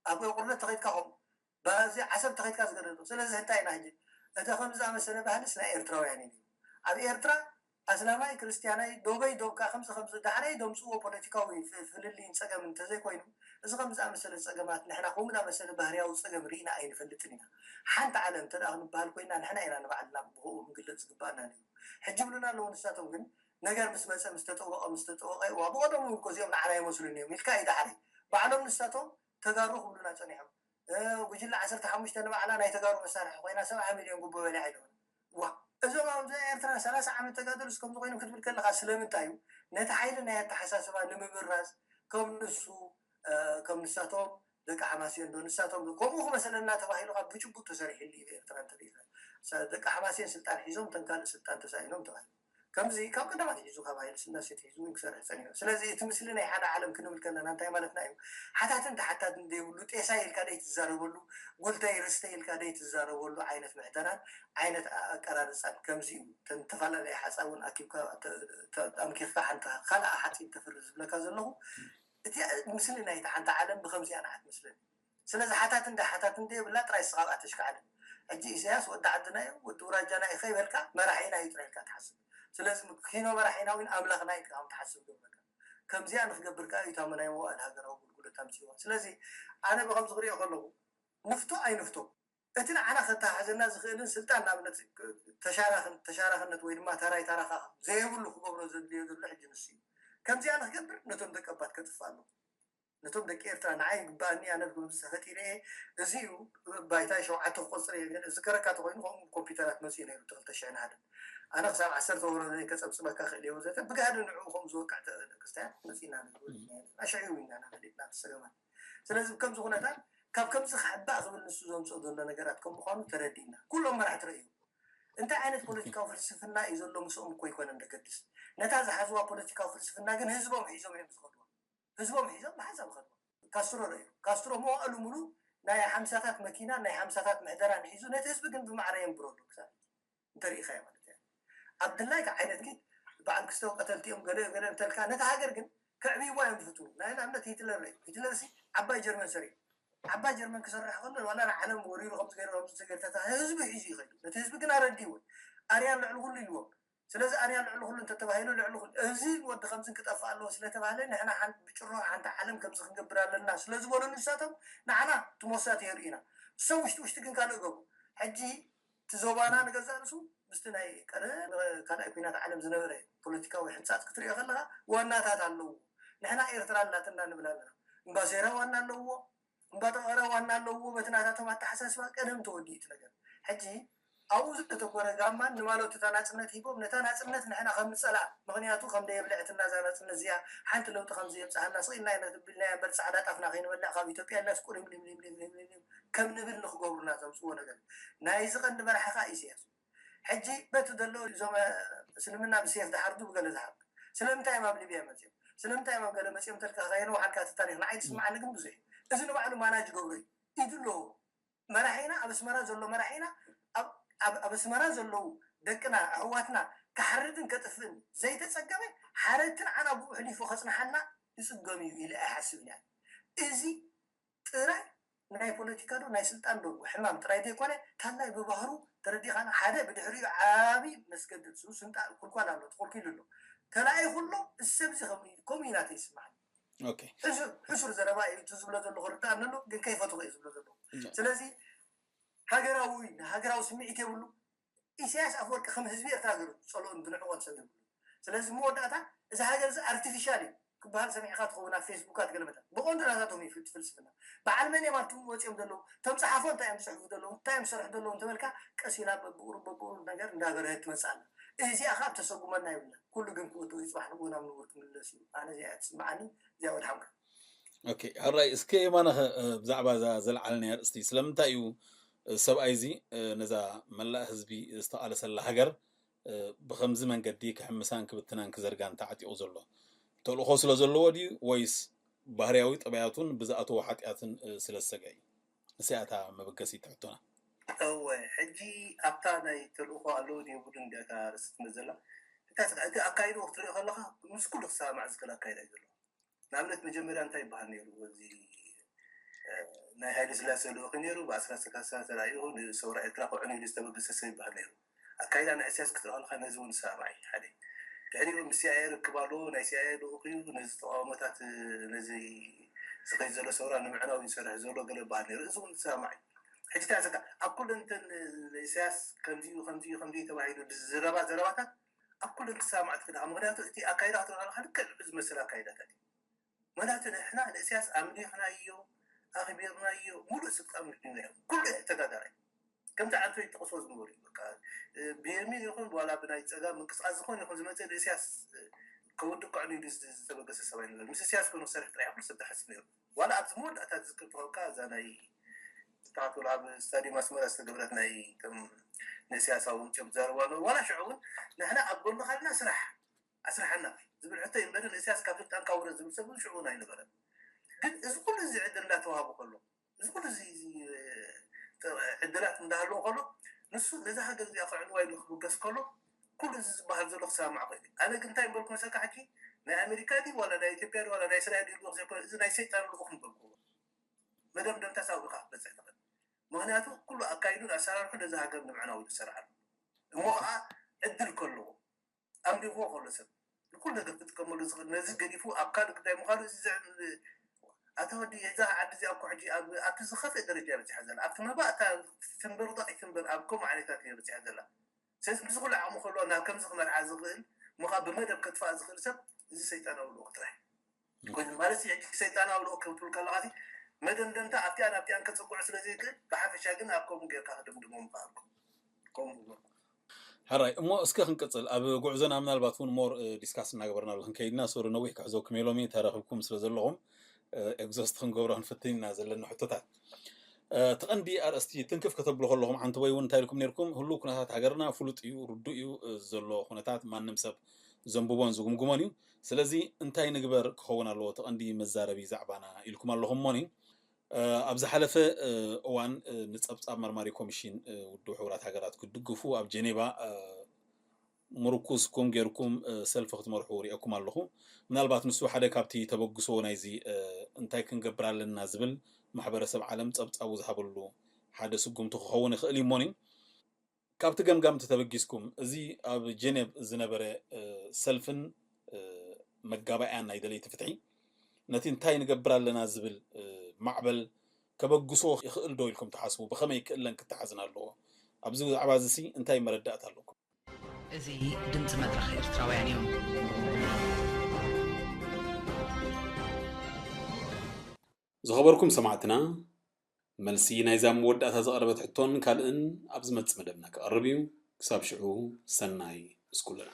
ኣብ ቁርደት ተኸይድካ ከምኡ በዚ ዓሰብ ተኸይድካ ዝገደዶ። ስለዚ እንታይ ኢና ሕጂ እቲ ከም ዝኣመሰለ ባህልስ ናይ ኤርትራውያን እዩ። ኣብ ኤርትራ ኣስላማይ ክርስትያናይ ዶበይ ዶብካ ከምዚ ከምዚ ዳሕራይ ደምፅዎ ፖለቲካዊ ፍልልይን ፀገም እንተዘይኮይኑ እዚ ከም ዝኣመሰለ ፀገማት ንሕና ከምኡ ዝኣመሰለ ባህርያዊ ፀገም ርኢና ኣይንፈልጥን ኢና። ሓንቲ ዓለም እንተ ክንበሃል ኮይና ንሕና ኢና ንባዕልና ብኡ ክንግለፅ ዝግባኣና ነይሩ። ሕጂ ብሉና ኣለዉ ንሳቶም ግን ነገር ምስ መፀ ምስ ተጠወቐ ምስ ተጠወቐ ዋ ብቐደሙ እኮ እዚኦም ንዓና ይመስሉን እዮም ኢልካ እዩ ዳሕራይ ባዕሎም ንሳቶም ተጋሩ ክብሉና ፀኒሖም። ጉጅለ ዓሰርተ ሓሙሽተ ንባዕላ ናይ ተጋሩ መሳርሒ ኮይና ሰብዓ ሚልዮን ጉቦ በሊዓ ኢሎም። ዋ እዞም ኣብ ኤርትራ ሰላሳ ዓመት ተጋደሉስ ከምዚ ኮይኖም ክትብል ከለካ ስለምንታይ እዩ ነቲ ሓይሊ ናይ ኣተሓሳስባ ንምብራዝ ከም ንሱ ከም ንሳቶም ደቂ ሓማሴን ዶ ንሳቶም ዶ ከምኡ ክመሰለና ተባሂሉ ካብ ብጭቡጥ ተሰሪሕሉ እዩ ኤርትራ እንተሪኢኻ ደቂ ሓማሴን ስልጣን ሒዞም ተን ካልእ ስልጣን ተሳኢኖም ተባሂሉ ከምዚ ካብ ቀዳማት ሒዙ ካብ ሃይለ ስላሴ ሒዙ እውን ክሰርሕ ፀኒሑ። ስለዚ እቲ ምስሊ ናይ ሓደ ዓለም ክንብል ከለና እንታይ ማለትና እዩ? ሓታትን ተሓታትን ዘይብሉ ጤሳይ ኢልካ ደይ ትዛረበሉ ጉልተይ ርስተይ ኢልካ ደይ ትዛረበሉ ዓይነት ምሕደራን ዓይነት ኣቀራርፃን ከምዚ እዩ። ተፈላለየ ሓፃብ እውን ኣኪብካ ኣምኪኽካ ሓንቲ ካልኣ ሓፂን ተፍሪ ዝብለካ ዘለኹ እቲ ምስሊ ናይቲ ሓንቲ ዓለም ብከምዚኣ ንዓት ምስለኒ። ስለዚ ሓታት እንደ ሓታት እንደ የብላ ጥራይ ስኻብ ኣተሽካዕልን። ሕጂ ኢሳያስ ወዲ ዓድና እዩ ወዲ ውራጃና እዩ ከይበልካ መራሒና እዩ ጥራይ ኢልካ ትሓስብ። ስለዚ ኪኖ መራሒና እውን ኣምላኽና እዩ ኢልካ ከም ትሓስብ ገብረካ። ከምዚኣ ንክገብር ከኣ እዩ ታመናይ መዋእል ሃገራዊ ኣገልግሎት ኣምፅዋ። ስለዚ ኣነ ብከምዚ ክሪኦ ከለኹ ንፍቶ ኣይንፍቶ እቲ ንዓና ከተሓሕዘና ዝኽእልን ስልጣን ንኣብነት ተሻራኽን ተሻራኽነት ወይ ድማ ታራይ ታራኻ ዘየብሉ ክገብሮ ዘድልዮ ዘሎ ሕጂ ንሱ እዩ። ከምዚኣ ንክገብር ነቶም ደቀባት ከጥፍእ ኣለዎ። ነቶም ደቂ ኤርትራ ንዓይ ይግባኣኒ ኣነ ብመንግስቲ ፈጢረ እየ እዚ እዩ ባይታይ ሸውዓተ ክቆፅር እየ ገለ ዝከረካ ተኮይኑ ከምኡ ኮምፒውተራት መፅኡ ነይሩ እቲ ክልተ ሽሕን ሓደን ኣነ ክሳብ ዓሰርተ ወረደ ከፀብፅበካ ክእል እየ ወዘተ ብጋህዲ ንዕኡ ከምኡ ዝወቅዕ ክስታያት መፂና ኣሸዒ ኢና ፈሊጥና ተሰገማት ስለዚ ከምዚ ኩነታት ካብ ከምዚ ክሕባእ ክብል ንሱ ዘምፅኦ ዘሎ ነገራት ከም ምኳኑ ተረዲእና ኩሎም መራሕቲ ረእዩ እንታይ ዓይነት ፖለቲካዊ ፍልስፍና እዩ ዘሎ ምስኦም እኮ ይኮነን ደገድስ ነታ ዝሓዝዋ ፖለቲካዊ ፍልስፍና ግን ህዝቦም ሒዞም እዮም ዝኸድዋ ህዝቦም ሒዞም ብሓንሳብ ይኸድዋ ካስትሮ ረእዩ ካስትሮ መዋእሉ ሙሉ ናይ ሓምሳታት መኪና ናይ ሓምሳታት ምሕደራ ንሒዙ ነቲ ህዝቢ ግን ብማዕረ የንብረሉ ክሳብ እንተሪኢኻዮ ማለት እያ ኣብ ድላይካ ዓይነት ኪድ በዓል ክስተው ቀተልቲ እዮም ገለ ገለ እንተልካ ነቲ ሃገር ግን ከዕብይዋ እዮም ዝፍትዉ ናይ ንኣብነት ሂትለር ርኢ ሂትለር ሲ ዓባይ ጀርመን ሰሪሑ ዓባይ ጀርመን ክሰርሕ ከሎ ዋላ ንዓለም ወሪሩ ከምዚ ገይሩ ከምዚ ተገርተታ ህዝቢ ሒዙ ይኸዱ ነቲ ህዝቢ ግን ኣረዲዎ ኣርያን ልዕሊ ኩሉ ኢልዎም ስለዚ ኣርያን ልዕሊ ኩሉ እንተተባሂሉ ልዕሊ ኩሉ እዚ ወዲ ከምዚ ክጠፍእ ኣለዎ ስለተባህለ ንሕና ሓንቲ ብጭሮ ሓንቲ ዓለም ከምዚ ክንገብር ኣለና ስለዝበሉ ንሳቶም ንዓና ትሞሳት የርእዩና እሶም ውሽጢ ውሽጢ ግን ካልእ ገቡ ሕጂ እቲ ዞባና ንገዛ ርእሱ ምስቲ ናይ ቀደም ካልኣይ ኩናት ዓለም ዝነበረ ፖለቲካዊ ሕንፃፅ ክትሪኦ ከለካ ዋናታት ኣለዎ። ንሕና ኤርትራ ኣላትና ንብል ኣለና። እምባሴራ ዋና ኣለዎ፣ እምባጠቐረ ዋና ኣለዎ። በቲ ናታቶም ኣተሓሳስባ ቀደም ተወዲኡ እቲ ነገር። ሕጂ ኣብኡ ዘተኮረ ጋማን ንማለቱ እታ ናፅነት ሂቦም ነታ ናፅነት ንሕና ከም ንፀልኣ፣ ምክንያቱ ከም ደየብልዐትና እዛ ናፅነት እዚኣ ሓንቲ ለውጢ ከም ዘየብፅሃና ስቕ ኢልና ኢና ተቢልናያ እምበር ፃዕዳ ጣፍና ከይንበልዕ ካብ ኢትዮጵያ ኢልናስ ቁሪም ሊም ሊም ሊም ሊም ሊም ከም ንብል ንክገብሩና ዘምፅዎ ነገር ናይዚ ቀንዲ መራሒ ከዓ ኢሳያስ። ሕጂ በቲ ዘሎ እዞም እስልምና ብሴፍ ዝሓርዱ ብገለ ዝሓርዱ ስለምንታይ እዮም ኣብ ሊብያ መፅኦም? ስለምንታይ እዮም ኣብ ገለ መፅኦም ተልካ ከየነ ሓልካ እቲ ታሪክ ንዓይ ዝስምዓኒ ግን ብዙሕ እዩ። እዚ ንባዕሉ ማናጅ ገብሮ እዩ። ኢዱ ኣለዎ። መራሒና ኣብ ኣስመራ ዘሎ መራሒና ኣብ ኣብ- ኣብ ኣስመራ ዘለዉ ደቅና ኣሕዋትና ክሓርድን ከጥፍእን ዘይተፀገመ ሓረድትን ዓና ብኡ ሕሊፉ ከፅንሓልና ይፅገም እዩ ኢለ ኣይሓስብን እያ። እዚ ጥራይ ናይ ፖለቲካ ዶ ናይ ስልጣን ዶ ሕማም ጥራይ ዘይኮነ ታላይ ብባህሩ ተረዲኻና ሓደ ብድሕሪኡ ዓቢ መስገድድ ሱ ስንጣ ኩልኳል ኣሎ ተኮልኪሉ ኣሎ ተላኢኹ ኣሎ። እዚ ሰብ እዚ ከምኡ እዩ- ከምኡ እዩ ናተይ ይስማዓኒ። ኦኬ ሕሱር ሕሱር ዘረባ እዩ እቲ ዝብሎ ዘለኹ ርዳእ ኣሎ ግን ከይፈትኹ እየ ዝብሎ ዘለኹ። ስለዚ ሃገራዊ ሃገራዊ ስምዒት የብሉ። ኢሳያስ ኣፈወርቂ ከም ህዝቢ ኤርትራ ገይሩ ዝጸልኦን ዝንዕቆን ሰብ የብሉ። ስለዚ መወዳእታ እዚ ሃገር እዚ ኣርቲፊሻል እዩ ክበሃል ሰሚዕካ ትኸውን ኣብ ፌስቡካት ገለመታት ብቐንዱ ናታቶም እዩ ፍልስፍና። በዓል መን እዮም ኣብቲ ወፂኦም ዘለዉ? እቶም ፀሓፎ እንታይ እዮም ዝፅሕፉ ዘለዉ? እንታይ እዮም ዝሰርሑ ዘለዉ እንተበልካ ቀስ ኢላ በብቑሩብ በብቑሩብ ነገር እንዳበረሀት ትመፅእ ኣላ። እዚኣ ከዓ ተሰጉመና ይብልና። ኩሉ ግን ክወድኦ እዩ። ፅባሕ ንግሆ ናብ ንቡር ክምለስ እዩ። ኣነ እዚኣ እያ ትስምዓኒ። እዚኣ ወድሓንካ። ኦኬ ሕራይ እስከ የማነ ብዛዕባ እዛ ዘልዓለናያ ኣርእስቲ ስለምንታይ እዩ ሰብኣይ እዚ ነዛ መላእ ህዝቢ ዝተቓለሰላ ሃገር ብኸምዚ መንገዲ ክሕምሳን ክብትናን ክዘርጋን ተዓጢቑ ዘሎ? ተልእኾ ስለ ዘለዎ ድዩ ወይስ ባህርያዊ ጠባያቱን ብዝኣተዎ ሓጢኣትን ስለ ዝሰግአ እዩ? ንስያታ መበገሲት ሕቶና። እወ ሕጂ ኣብታ ናይ ተልእኾ ኣለዎ ድየብሉን እንዲያ እታ ኣርእስቲ ትመዘላ። እታ እቲ ኣካይድኡ ክትሪኦ ከለካ ምስ ኩሉ ክሰማማዕ ዝክእል ኣካይዳ እዩ ዘለዎ። ንኣብነት መጀመርያ እንታይ ይበሃል ነይሩ? እዚ ናይ ሃይለ ስላሴ ልኡኽ ነይሩ። ብኣስራ ሰካሳ ተራእዩ ንሰውራ ኤርትራ ክዕኑ ኢሉ ዝተበገሰ ሰብ ይበሃል ነይሩ። ኣካይዳ ናይ ኢሳያስ ክትርኢ ከለካ ነዚ እውን ዝሰማማዕ እዩ። ሓደ ድሕሪኡ ምስ ሲኣይኤ ርክብ ኣለዎ። ናይ ሲኣይኤ ልኡኽ እዩ። ነዚ ተቃውሞታት ነዚ ዝኸይድ ዘሎ ሰውራ ንምዕናው ይሰርሕ ዘሎ ገለ ይበሃል ነይሩ። እዚ እውን ዝሰማማዕ እዩ። ሕጂ እንታይ ሰካ ኣብ ኩለን እተን ኢሳያስ ከምዚዩ ከምዚዩ ከምዚዩ ተባሂሉ ዝረባ ዘረባታት ኣብ ኩለን ክሰማማዕ ትክእል ኢኻ። ምክንያቱ እቲ ኣካይዳ ክትርኢ ከለካ ልክዕ ንዑ ዝመስል ኣካይዳታት እዩ። ምክንያቱ ንሕና ንእስያስ ኣምሊኽናዮ ኣኽቢርናዮ ሙሉእ ስልጣን ወዲናዮ ኩሉ ተጋዳላይ ከምቲ ዓንቶ ይጠቕስዎ ዝነበሩ እዩ። በቃ ብየሚን ይኹን ዋላ ብናይ ፀጋም ምንቅስቃስ ዝኾን ይኹን ዝመፅእ ንእስያስ ከወድእ ከዕኑ ኢሉ ዝተበገሰ ሰብ ኣይነበረ። ምስ እስያስ ኮይኑ ክሰርሕ ጥራሕ ኩሉ ሰብ ዝሓስብ ነይሩ። ዋላ ኣብዚ መወዳእታ ዝዝክር ተኾንካ እዛ ናይ ዝተሓትሉ ኣብ ስታዲየም ኣስመራ ዝተገብረት ናይ ንእስያስ ኣውንጭም ዘረባ ነበሩ። ዋላ ሽዑ እውን ንሕና ኣብ ጎንኻ ኣለና ስራሕ ኣስርሓና ዝብል ሕቶ እዩ እምበር ንእስያስ ካብ ስልጣንካ ውረድ ዝብል ሰብ እውን ሽዑ እውን ኣይነበረን። ግን እዚ ኩሉ እዚ ዕድል እንዳተዋህቦ ከሎ እዚ ኩሉ እዚ እዚ ዕድላት እንዳሃለዎ ከሎ ንሱ ነዚ ሃገር እዚኣ ክዕንዋ ኢሉ ክብገስ ከሎ ኩሉ እዚ ዝበሃል ዘሎ ክሰማማዕ ኮይኑ ኣነ ግን እንታይ ምበልኩ መሰካ ሕጂ ናይ ኣሜሪካ ዲ ዋላ ናይ ኢትዮጵያ ዲ ዋላ ናይ እስራኤል ዲ ልኡኽ ዘይኮነ እዚ ናይ ሰይጣን ልኡኽ ምበልኩ መደምደምታ ሳውካ ክትበፅሕ ትኽእል ምክንያቱ ኩሉ ኣካይዱን ኣሰራርሑ ነዚ ሃገር ንምዕናው ዝሰርሓሉ እሞ ከዓ ዕድል ከለዎ ኣምሊኽዎ ከሎ ሰብ ንኩሉ ነገር ክጥቀመሉ ዝኽእል ነዚ ገዲፉ ኣብ ካልእ ጉዳይ ምዃኑ እዚ ኣታ ወዲ እዛ ዓዲ እዚኣ እኮ ሕጂ ኣብቲ ዝኸፍእ ደረጃ በፂሓ ዘላ ኣብቲ መባእታ ትንበር ዶ ኣይትንበር ኣብ ከምኡ ዓይነታት እያ በፂሓ ዘላ ስለዚ ምስ ኩሉ ዓቕሙ ከሎ ናብ ከምዚ ክመርሓ ዝኽእል ምኻ ብመደብ ከጥፋእ ዝኽእል ሰብ እዚ ሰይጣናዊ ልኡኽ ጥራሕ ኮይኑ ማለት ሕጂ ሰይጣናዊ ልኡኽ ክትብል ከለኻ መደምደምታ ኣብቲኣን ኣብቲኣን ከፀጉዑ ስለ ዘይክእል ብሓፈሻ ግን ኣብ ከምኡ ጌርካ ክድምድሞ ምኽኣልኩም ከምኡ ሕራይ እሞ እስከ ክንቅፅል ኣብ ጉዕዞና ምናልባት እውን ሞር ዲስካስ እናገበርናሉ ክንከይድና ሶሪ ነዊሕ ክሕዘኩም የሎሚ ተረኽብኩም ስለ ዘለኹም ኤግዞስት ክንገብሮ ክንፍትን ኢና ዘለና ሕቶታት እቲ ቀንዲ ኣርእስቲ ትንክፍ ከተብሉ ከለኹም ሓንቲ ወይ እውን እንታይ ኢልኩም ነርኩም ህሉ ኩነታት ሃገርና ፍሉጥ እዩ ርዱእ እዩ ዘሎ ኩነታት ማንም ሰብ ዘንብቦን ዝጉምጉሞን እዩ ስለዚ እንታይ ንግበር ክኸውን ኣለዎ እቲ ቀንዲ መዛረቢ ዛዕባና ኢልኩም ኣለኹም ሞኒ ኣብ ዝሓለፈ እዋን ንፀብፃብ መርማሪ ኮሚሽን ውድብ ሕቡራት ሃገራት ክትድግፉ ኣብ ጀኔቫ ምርኩስኩም ጌርኩም ሰልፊ ክትመርሑ ሪኤኩም ኣለኹ ምናልባት ንሱ ሓደ ካብቲ ተበግሶ ናይዚ እንታይ ክንገብር ኣለና ዝብል ማሕበረሰብ ዓለም ፀብፃቡ ዝሃበሉ ሓደ ስጉምቲ ክኸውን ይኽእል እዩ እሞኒ ካብቲ ገምጋምቲ ተበጊስኩም እዚ ኣብ ጀኔቭ ዝነበረ ሰልፍን መጋባእያን ናይ ደለይቲ ፍትሒ ነቲ እንታይ ንገብር ኣለና ዝብል ማዕበል ከበግሶ ይኽእል ዶ ኢልኩም ትሓስቡ? ብኸመይ ክእለን ክተሓዝን ኣለዎ? ኣብዚ ብዛዕባ እዚ ሲ እንታይ መረዳእታ ኣለኩም? እዚ ድምፂ መድረኽ ኤርትራውያን እዩ። ዝኸበርኩም ሰማዕትና፣ መልሲ ናይዛ መወዳእታ ዝቐረበት ሕቶን ካልእን ኣብ ዝመጽእ መደብና ክቐርብ እዩ። ክሳብ ሽዑ ሰናይ ምስ ኩልና።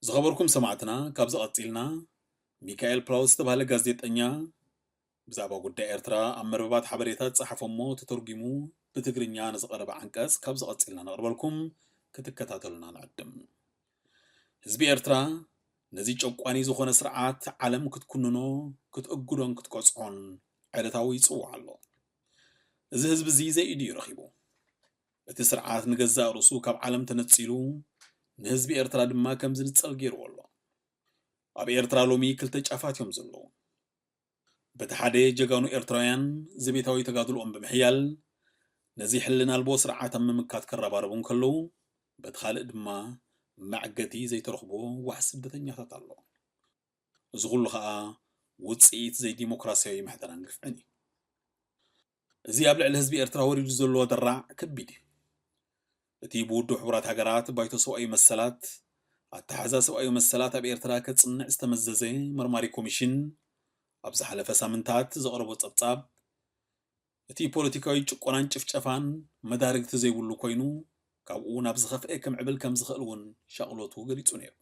ዝኸበርኩም ሰማዕትና፣ ካብዚ ቀጺልና ሚካኤል ፕላውስ ዝተባህለ ጋዜጠኛ ብዛዕባ ጉዳይ ኤርትራ ኣብ መርበባት ሓበሬታ ዝጸሓፎ እሞ ተተርጒሙ ብትግርኛ ንዝቐረበ ዓንቀጽ ካብዚ ቀጺልና ነቕርበልኩም ክትከታተሉና ንዕድም። ህዝቢ ኤርትራ ነዚ ጨቋኒ ዝኾነ ስርዓት ዓለም ክትኩንኖ፣ ክትእግዶን ክትቀጽዖን ዕለታዊ ይጽውዕ ኣሎ። እዚ ህዝቢ እዚ ዘይ ኢዱ እዩ ረኺቡ። እቲ ስርዓት ንገዛእ ርእሱ ካብ ዓለም ተነጺሉ፣ ንህዝቢ ኤርትራ ድማ ከም ዝንጸል ገይርዎ ኣሎ። ኣብ ኤርትራ ሎሚ ክልተ ጫፋት እዮም ዘለዉ። በቲ ሓደ ጀጋኑ ኤርትራውያን ዘቤታዊ ተጋድልኦም ብምሕያል ነዚ ሕልና ኣልቦ ስርዓት ኣብ ምምካት ከረባረቡ እንከለዉ፣ በቲ ካልእ ድማ መዕገቲ ዘይተረኽቦ ዋሕ ስደተኛታት ኣሎ። እዚ ኩሉ ኸኣ ውጽኢት ዘይዲሞክራሲያዊ ምሕደራን ግፍዕን እዩ። እዚ ኣብ ልዕሊ ህዝቢ ኤርትራ ወሪዱ ዘሎ ደራዕ ከቢድ እዩ። እቲ ብውድብ ሕቡራት ሃገራት ባይቶ ሰብኣዊ መሰላት ኣተሓሕዛ ሰብኣዊ መሰላት ኣብ ኤርትራ ከጽንዕ ዝተመዘዘ መርማሪ ኮሚሽን ኣብ ዝሓለፈ ሳምንታት ዘቕረቦ ጸብጻብ፣ እቲ ፖለቲካዊ ጭቆናን ጭፍጨፋን መዳርግቲ ዘይብሉ ኮይኑ፣ ካብኡ ናብ ዝኸፍአ ከምዕብል ከም ዝኽእል እውን ሻቕሎቱ ገሊጹ ነይሩ።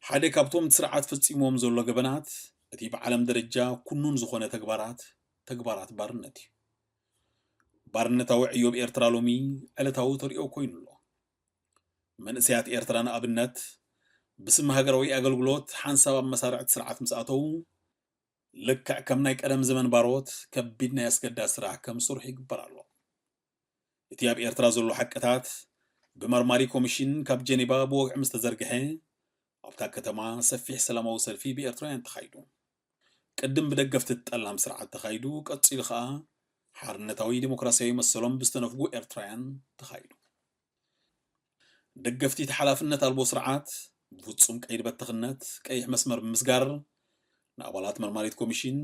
ሓደ ካብቶም እቲ ስርዓት ፈጺምዎም ዘሎ ገበናት፣ እቲ ብዓለም ደረጃ ኩኑን ዝኾነ ተግባራት፣ ተግባራት ባርነት እዩ። ባርነታዊ ዕዮብ ኤርትራ ሎሚ ዕለታዊ ተርእዮ ኮይኑ ኣሎ። መንእሰያት ኤርትራ ንኣብነት፣ ብስም ሃገራዊ ኣገልግሎት ሓንሳብ ኣብ መሳርዕቲ ስርዓት ምስ ኣተዉ፣ ልክዕ ከም ናይ ቀደም ዘመን ባሮት ከቢድ ናይ ኣስገዳድ ስራሕ ከም ዝሰርሑ ይግበር ኣሎ። እቲ ኣብ ኤርትራ ዘሎ ሓቅታት ብመርማሪ ኮሚሽን ካብ ጀኔቫ ብወግዒ ምስ ተዘርግሐ፣ ኣብታ ከተማ ሰፊሕ ሰላማዊ ሰልፊ ብኤርትራውያን ተኻይዱ። ቅድም ብደገፍቲ እቲ ጠላም ስርዓት ተኻይዱ፣ ቀጺሉ ኸኣ ሓርነታዊ ዲሞክራሲያዊ መሰሎም ብዝተነፍጉ ኤርትራውያን ተኻይዱ። ደገፍቲ እቲ ሓላፍነት ኣልቦ ስርዓት ብፍጹም ቀይዲ በተኽነት ቀይሕ መስመር ብምስጋር፣ ንኣባላት መርማሪት ኮሚሽን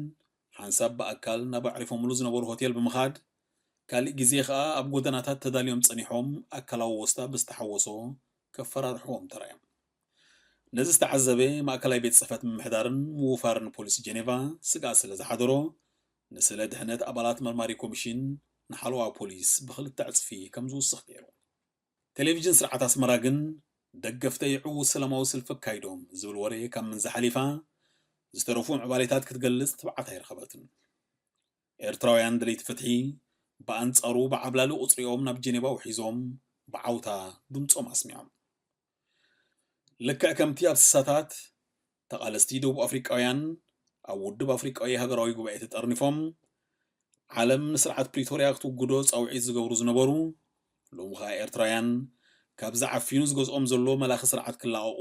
ሓንሳብ ብኣካል ናብ ኣዕሪፎምሉ ዝነበሩ ሆቴል ብምኻድ፣ ካልእ ግዜ ኸኣ ኣብ ጎደናታት ተዳልዮም ጸኒሖም ኣካላዊ ወስታ ብዝተሓወሶ ከፈራርሕዎም ተራእዮም። ነዚ ዝተዓዘበ ማእከላይ ቤት ጽሕፈት ምምሕዳርን ምውፋርን ፖሊስ ጀኔቫ ስግኣት ስለ ዝሓደሮ፣ ንስለ ድሕነት ኣባላት መርማሪ ኮሚሽን ንሓለዋ ፖሊስ ብኽልተ ዕጽፊ ከም ዝውስኽ ገይሩ። ቴሌቪዥን ስርዓት ኣስመራ ግን፣ ደገፍተይ ዕዉት ሰላማዊ ሰልፊ ኣካይዶም ዝብል ወረ ካብ ምንዛ ሓሊፋ፣ ዝተረፉ ምዕባሌታት ክትገልጽ ትብዓት ኣይረኸበትን። ኤርትራውያን ደለይቲ ፍትሒ፣ ብኣንጻሩ ብዓብላሊ ቁጽሪኦም ናብ ጀኔቫ ውሒዞም፣ ብዓውታ ድምጾም ኣስሚዖም። ልክዕ ከምቲ ኣብ ስሳታት፣ ተቓለስቲ ደቡብ ኣፍሪቃውያን ኣብ ውድብ ኣፍሪቃዊ ሃገራዊ ጉባኤ ተጠርኒፎም፣ ዓለም ንስርዓት ፕሪቶርያ ክትውግዶ ጻውዒት ዝገብሩ ዝነበሩ፣ ሎሚ ኸኣ ኤርትራውያን ካብዚ ዓፊኑ ዝገዝኦም ዘሎ መላኺ ስርዓት ክላቐቑ፣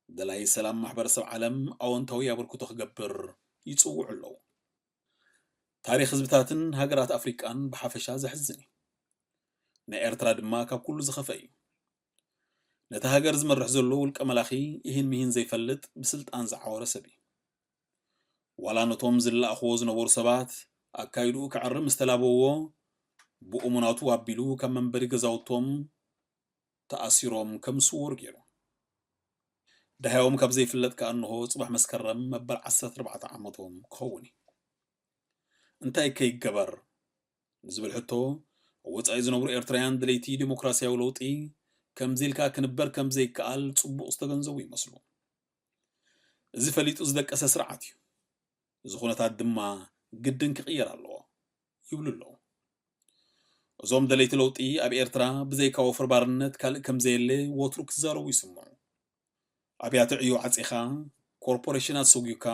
ደላይ ሰላም ማሕበረሰብ ዓለም ኣወንታዊ ኣበርክቶ ክገብር ይጽውዑ ኣለዉ። ታሪኽ ህዝብታትን ሃገራት ኣፍሪቃን ብሓፈሻ ዘሕዝን እዩ። ናይ ኤርትራ ድማ ካብ ኩሉ ዝኸፍአ እዩ። ነታ ሃገር ዝመርሕ ዘሎ ውልቀ መላኺ ኢሂን ምሂን ዘይፈልጥ ብስልጣን ዝዓወረ ሰብ እዩ። ዋላ ነቶም ዝለኣኽዎ ዝነበሩ ሰባት ኣካይድኡ ክዕሪ ምስ ተላበዎ፣ ብእሙናቱ ኣቢሉ ካብ መንበሪ ገዛውቶም ተኣሲሮም ከም ዝስወሩ ገይሩ። ደሃዮም ካብ ዘይፍለጥ ከኣ እንሆ ጽባሕ መስከረም መበል ዓሰርተ ኣርባዕተ ዓመቶም ክኸውን እዩ። እንታይ ከ ይገበር ንዝብል ሕቶ፣ ኣብ ወጻኢ ዝነብሩ ኤርትራውያን ደለይቲ ዲሞክራሲያዊ ለውጢ ከምዚ ኢልካ ክንበር ከም ዘይከኣል ጽቡቕ ዝተገንዘቡ ይመስሉ። እዚ ፈሊጡ ዝደቀሰ ስርዓት እዩ። እዚ ኩነታት ድማ ግድን ክቕየር ኣለዎ ይብሉ ኣለዉ። እዞም ደለይቲ ለውጢ ኣብ ኤርትራ ብዘይካ ወፍሪ ባርነት ካልእ ከም ዘየለ ወትሩ ክዛረቡ ይስምዑ። ኣብያተ ዕዮ ዓጺኻ፣ ኮርፖሬሽናት ሰጒግካ፣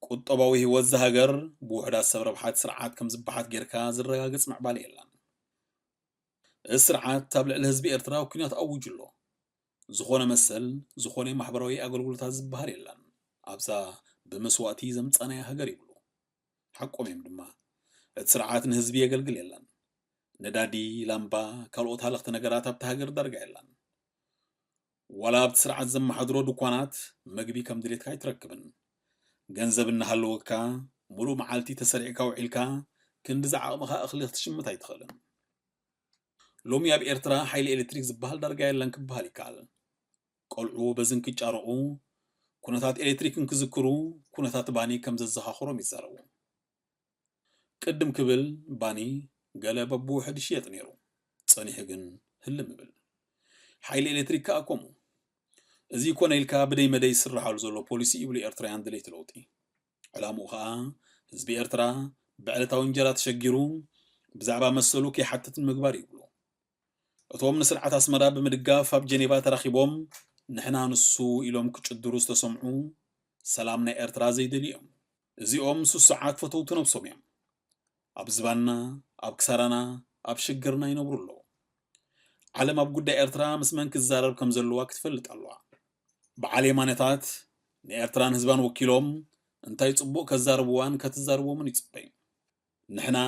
ቁጠባዊ ህይወት እዛ ሃገር ብውሑዳት ሰብ ረብሓት ስርዓት ከም ዝበሓት ጌርካ ዝረጋገጽ ምዕባለ የላን። እዚ ስርዓት ኣብ ልዕሊ ህዝቢ ኤርትራ ኲናት ኣዊጁ ኣሎ። ዝኾነ መሰል፣ ዝኾነ ማሕበራዊ ኣገልግሎታት ዝበሃል የላን ኣብዛ ብመስዋእቲ ዘምጻናያ ሃገር ይብሉ። ሓቆም እዮም ድማ። እቲ ስርዓት ንህዝቢ የገልግል የላን። ነዳዲ፣ ላምባ፣ ካልኦት ሃለኽቲ ነገራት ኣብታ ሃገር ዳርጋ የላን። ዋላ ኣብቲ ስርዓት ዘመሓድሮ ድኳናት መግቢ ከም ድሌትካ ኣይትረክብን። ገንዘብ እናሃለወካ፣ ሙሉእ መዓልቲ ተሰሪዕካ ውዒልካ፣ ክንዲ ዝዓቕምኻ እኽሊ ክትሽምት ኣይትኽእልን። ሎሚ ኣብ ኤርትራ ሓይሊ ኤሌክትሪክ ዝበሃል ዳርጋ የለን ክበሃል ይከኣል። ቆልዑ በዚ እንክጫረቑ፣ ኩነታት ኤሌክትሪክ እንክዝክሩ፣ ኩነታት ባኒ ከም ዘዘኻኽሮም ይዛረቡ። ቅድም ክብል ባኒ ገለ በብውሕድ ይሽየጥ ነይሩ። ጸኒሑ ግን ህልም ይብል። ሓይሊ ኤሌክትሪክ ከኣ ከምኡ። እዚ ኮነ ኢልካ ብደይ መደይ ይስርሓሉ ዘሎ ፖሊሲ ይብሉ ኤርትራውያን ደለይቲ ለውጢ። ዕላምኡ ኸኣ ህዝቢ ኤርትራ ብዕለታዊ እንጀራ ተሸጊሩ ብዛዕባ መሰሉ ከይሓትት ንምግባር ይብሉ። እቶም ንስርዓት ኣስመራ ብምድጋፍ ኣብ ጀኔቫ ተራኺቦም ንሕና ንሱ ኢሎም ክጭድሩ ዝተሰምዑ ሰላም ናይ ኤርትራ ዘይደልዩ እዮም። እዚኦም ስሱዓት ፈተውቲ ነብሶም እዮም። ኣብ ዝባንና፣ ኣብ ክሳራና፣ ኣብ ሽግርና ይነብሩ ኣለዉ። ዓለም ኣብ ጉዳይ ኤርትራ ምስ መን ክዛረብ ከም ዘለዋ ክትፈልጥ ኣለዋ። በዓል የማነታት ንኤርትራን ህዝባን ወኪሎም እንታይ ጽቡቕ ከዛርብዋን ከትዛርቦምን ይጽበዩ። ንሕና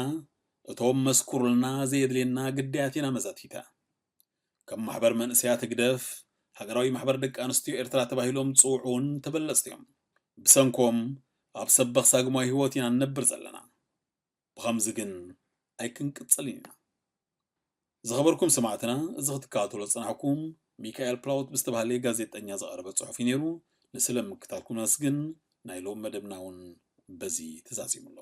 እቶም መስኩሩልና ዘየድልየና ግዳያት ኢና መዛቲታ። ከም ማሕበር መንእሰያት ህግደፍ፣ ሃገራዊ ማሕበር ደቂ ኣንስትዮ ኤርትራ ተባሂሎም ዝጽውዑ እውን ተበለጽቲ እዮም። ብሰንኮም ኣብ ሰበኽ ሳግማዊ ህይወት ኢና ንነብር ዘለና። ብኸምዚ ግን ኣይክንቅጽልን ኢና። ዝኸበርኩም ሰማዕትና፣ እዚ ክትከታተሎ ዝጸናሕኩም ሚካኤል ፕላውት ብዝተባህለ ጋዜጠኛ ዝቐረበ ጽሑፍ እዩ ነይሩ። ንስለ ምክታልኩም ነመስግን። ናይ ሎሚ መደብና እውን በዚ ተዛዚሙ ኣሎ።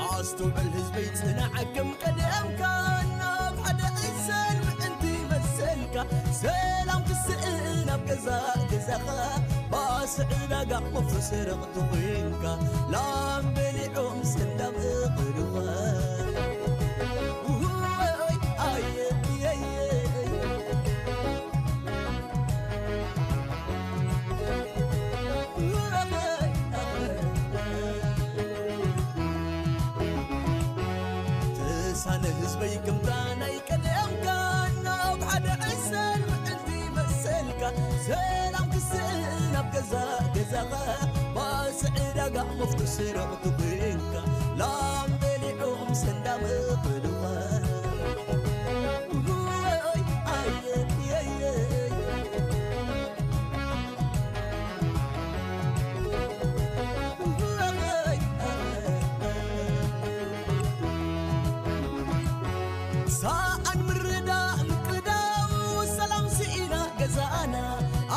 ኣስተውዕል ህዝበይ፣ ጽናዕ ከም ቀደምካ፣ ናብ ሓደ ዕሰል ምእንቲ መሰልካ፣ ሰላም ክስእን ኣብ ገዛ ገዛኻ፣ ባስ ዕዳጋ ወፍሪ ሰረቕ ተኾይንካ፣ ላም በሊዖም ሰንዳቕ እኽልኻ። ውይ፣ ኣየ፣ የየ። ተሳነ ህዝበይ፣ ከምታ ናይ ቀደምካ ናብ ሓደ ዕሰል ምዕልቲ መሰልካ፣ ሰላም ክስእን ኣብ ገዛ ገዛኻ፣ ባስ ዕዳጋ መፍቶ ስረቕ ትኾንካ፣ ላም በሊዖም ሰንዳም እኽልኻ። ሰኣን ምርዳእ ምቅዳው፣ ሰላም ስኢና ገዛእና፣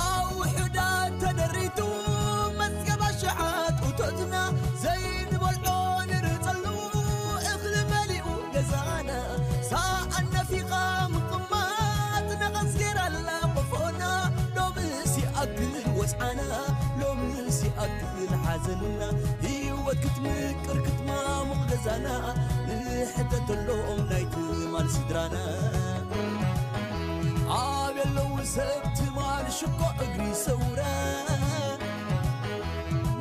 ኣብ ውሑዳት ተደሪቱ መዝገብ ኣሽሓት እቶትና፣ ዘይንበልዖ ንርጸሉ እኽሊ መሊኡ ገዛና። ሰኣን ነፊኻ ምቕማጥ ነቐዝ ገይራላ ቆፎና። ሎምስ ይኣክል ወጽዓና፣ ሎምስ ይኣክል ሓዘንና። ህይወት ክትምቅር ክትማሙቕ ገዛና። ንሕተተሎም ናይ ትማል ስድራና። ኣበይ ኣለዉ ሰብ ትማል ሽኮ እግሪ ሰውራ?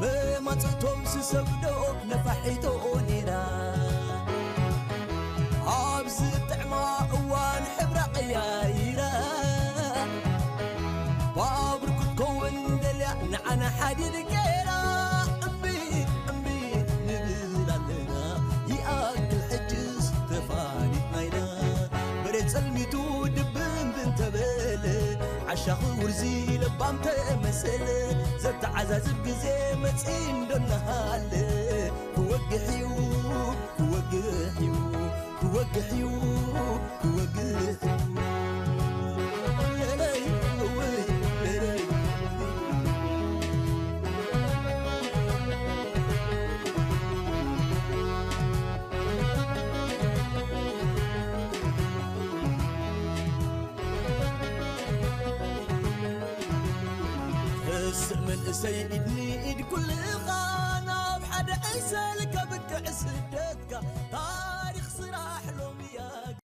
መማጽእቶም ስሰብ ዶ ነፋሒቶ ነይራ? ኣብ ዝጥዕማ እዋን ሕብራ ቀያይራ፣ ባቡር ክትከውን ደልያ ንዓና ሓዲድ ገይራ። እምቢ፣ እምቢ ንብል ኣለና፣ ይኣክል ሕጅስ ተፋሊጥና ኢና። በሬ ጸልሚቱ ድብን ብን ተበለ፣ ዓሻኺ ውርዚ ለባም ተመሰለ። ዘተዓዛዝብ ግዜ መጺኡ እንዶ እናሃለ፣ ክወግሕ እዩ፣ ክወግሕ እዩ፣ ክወግሕ እዩ፣ ክወግሕ እዩ። ለለይ፣ እወይ፣ ለለይ። ተስእ መንእሰይ፣ ኢድ ንኢድ ኩልኻ፣ ናብ ሓደ ዕሰል ከብቅዕ ስደትካ።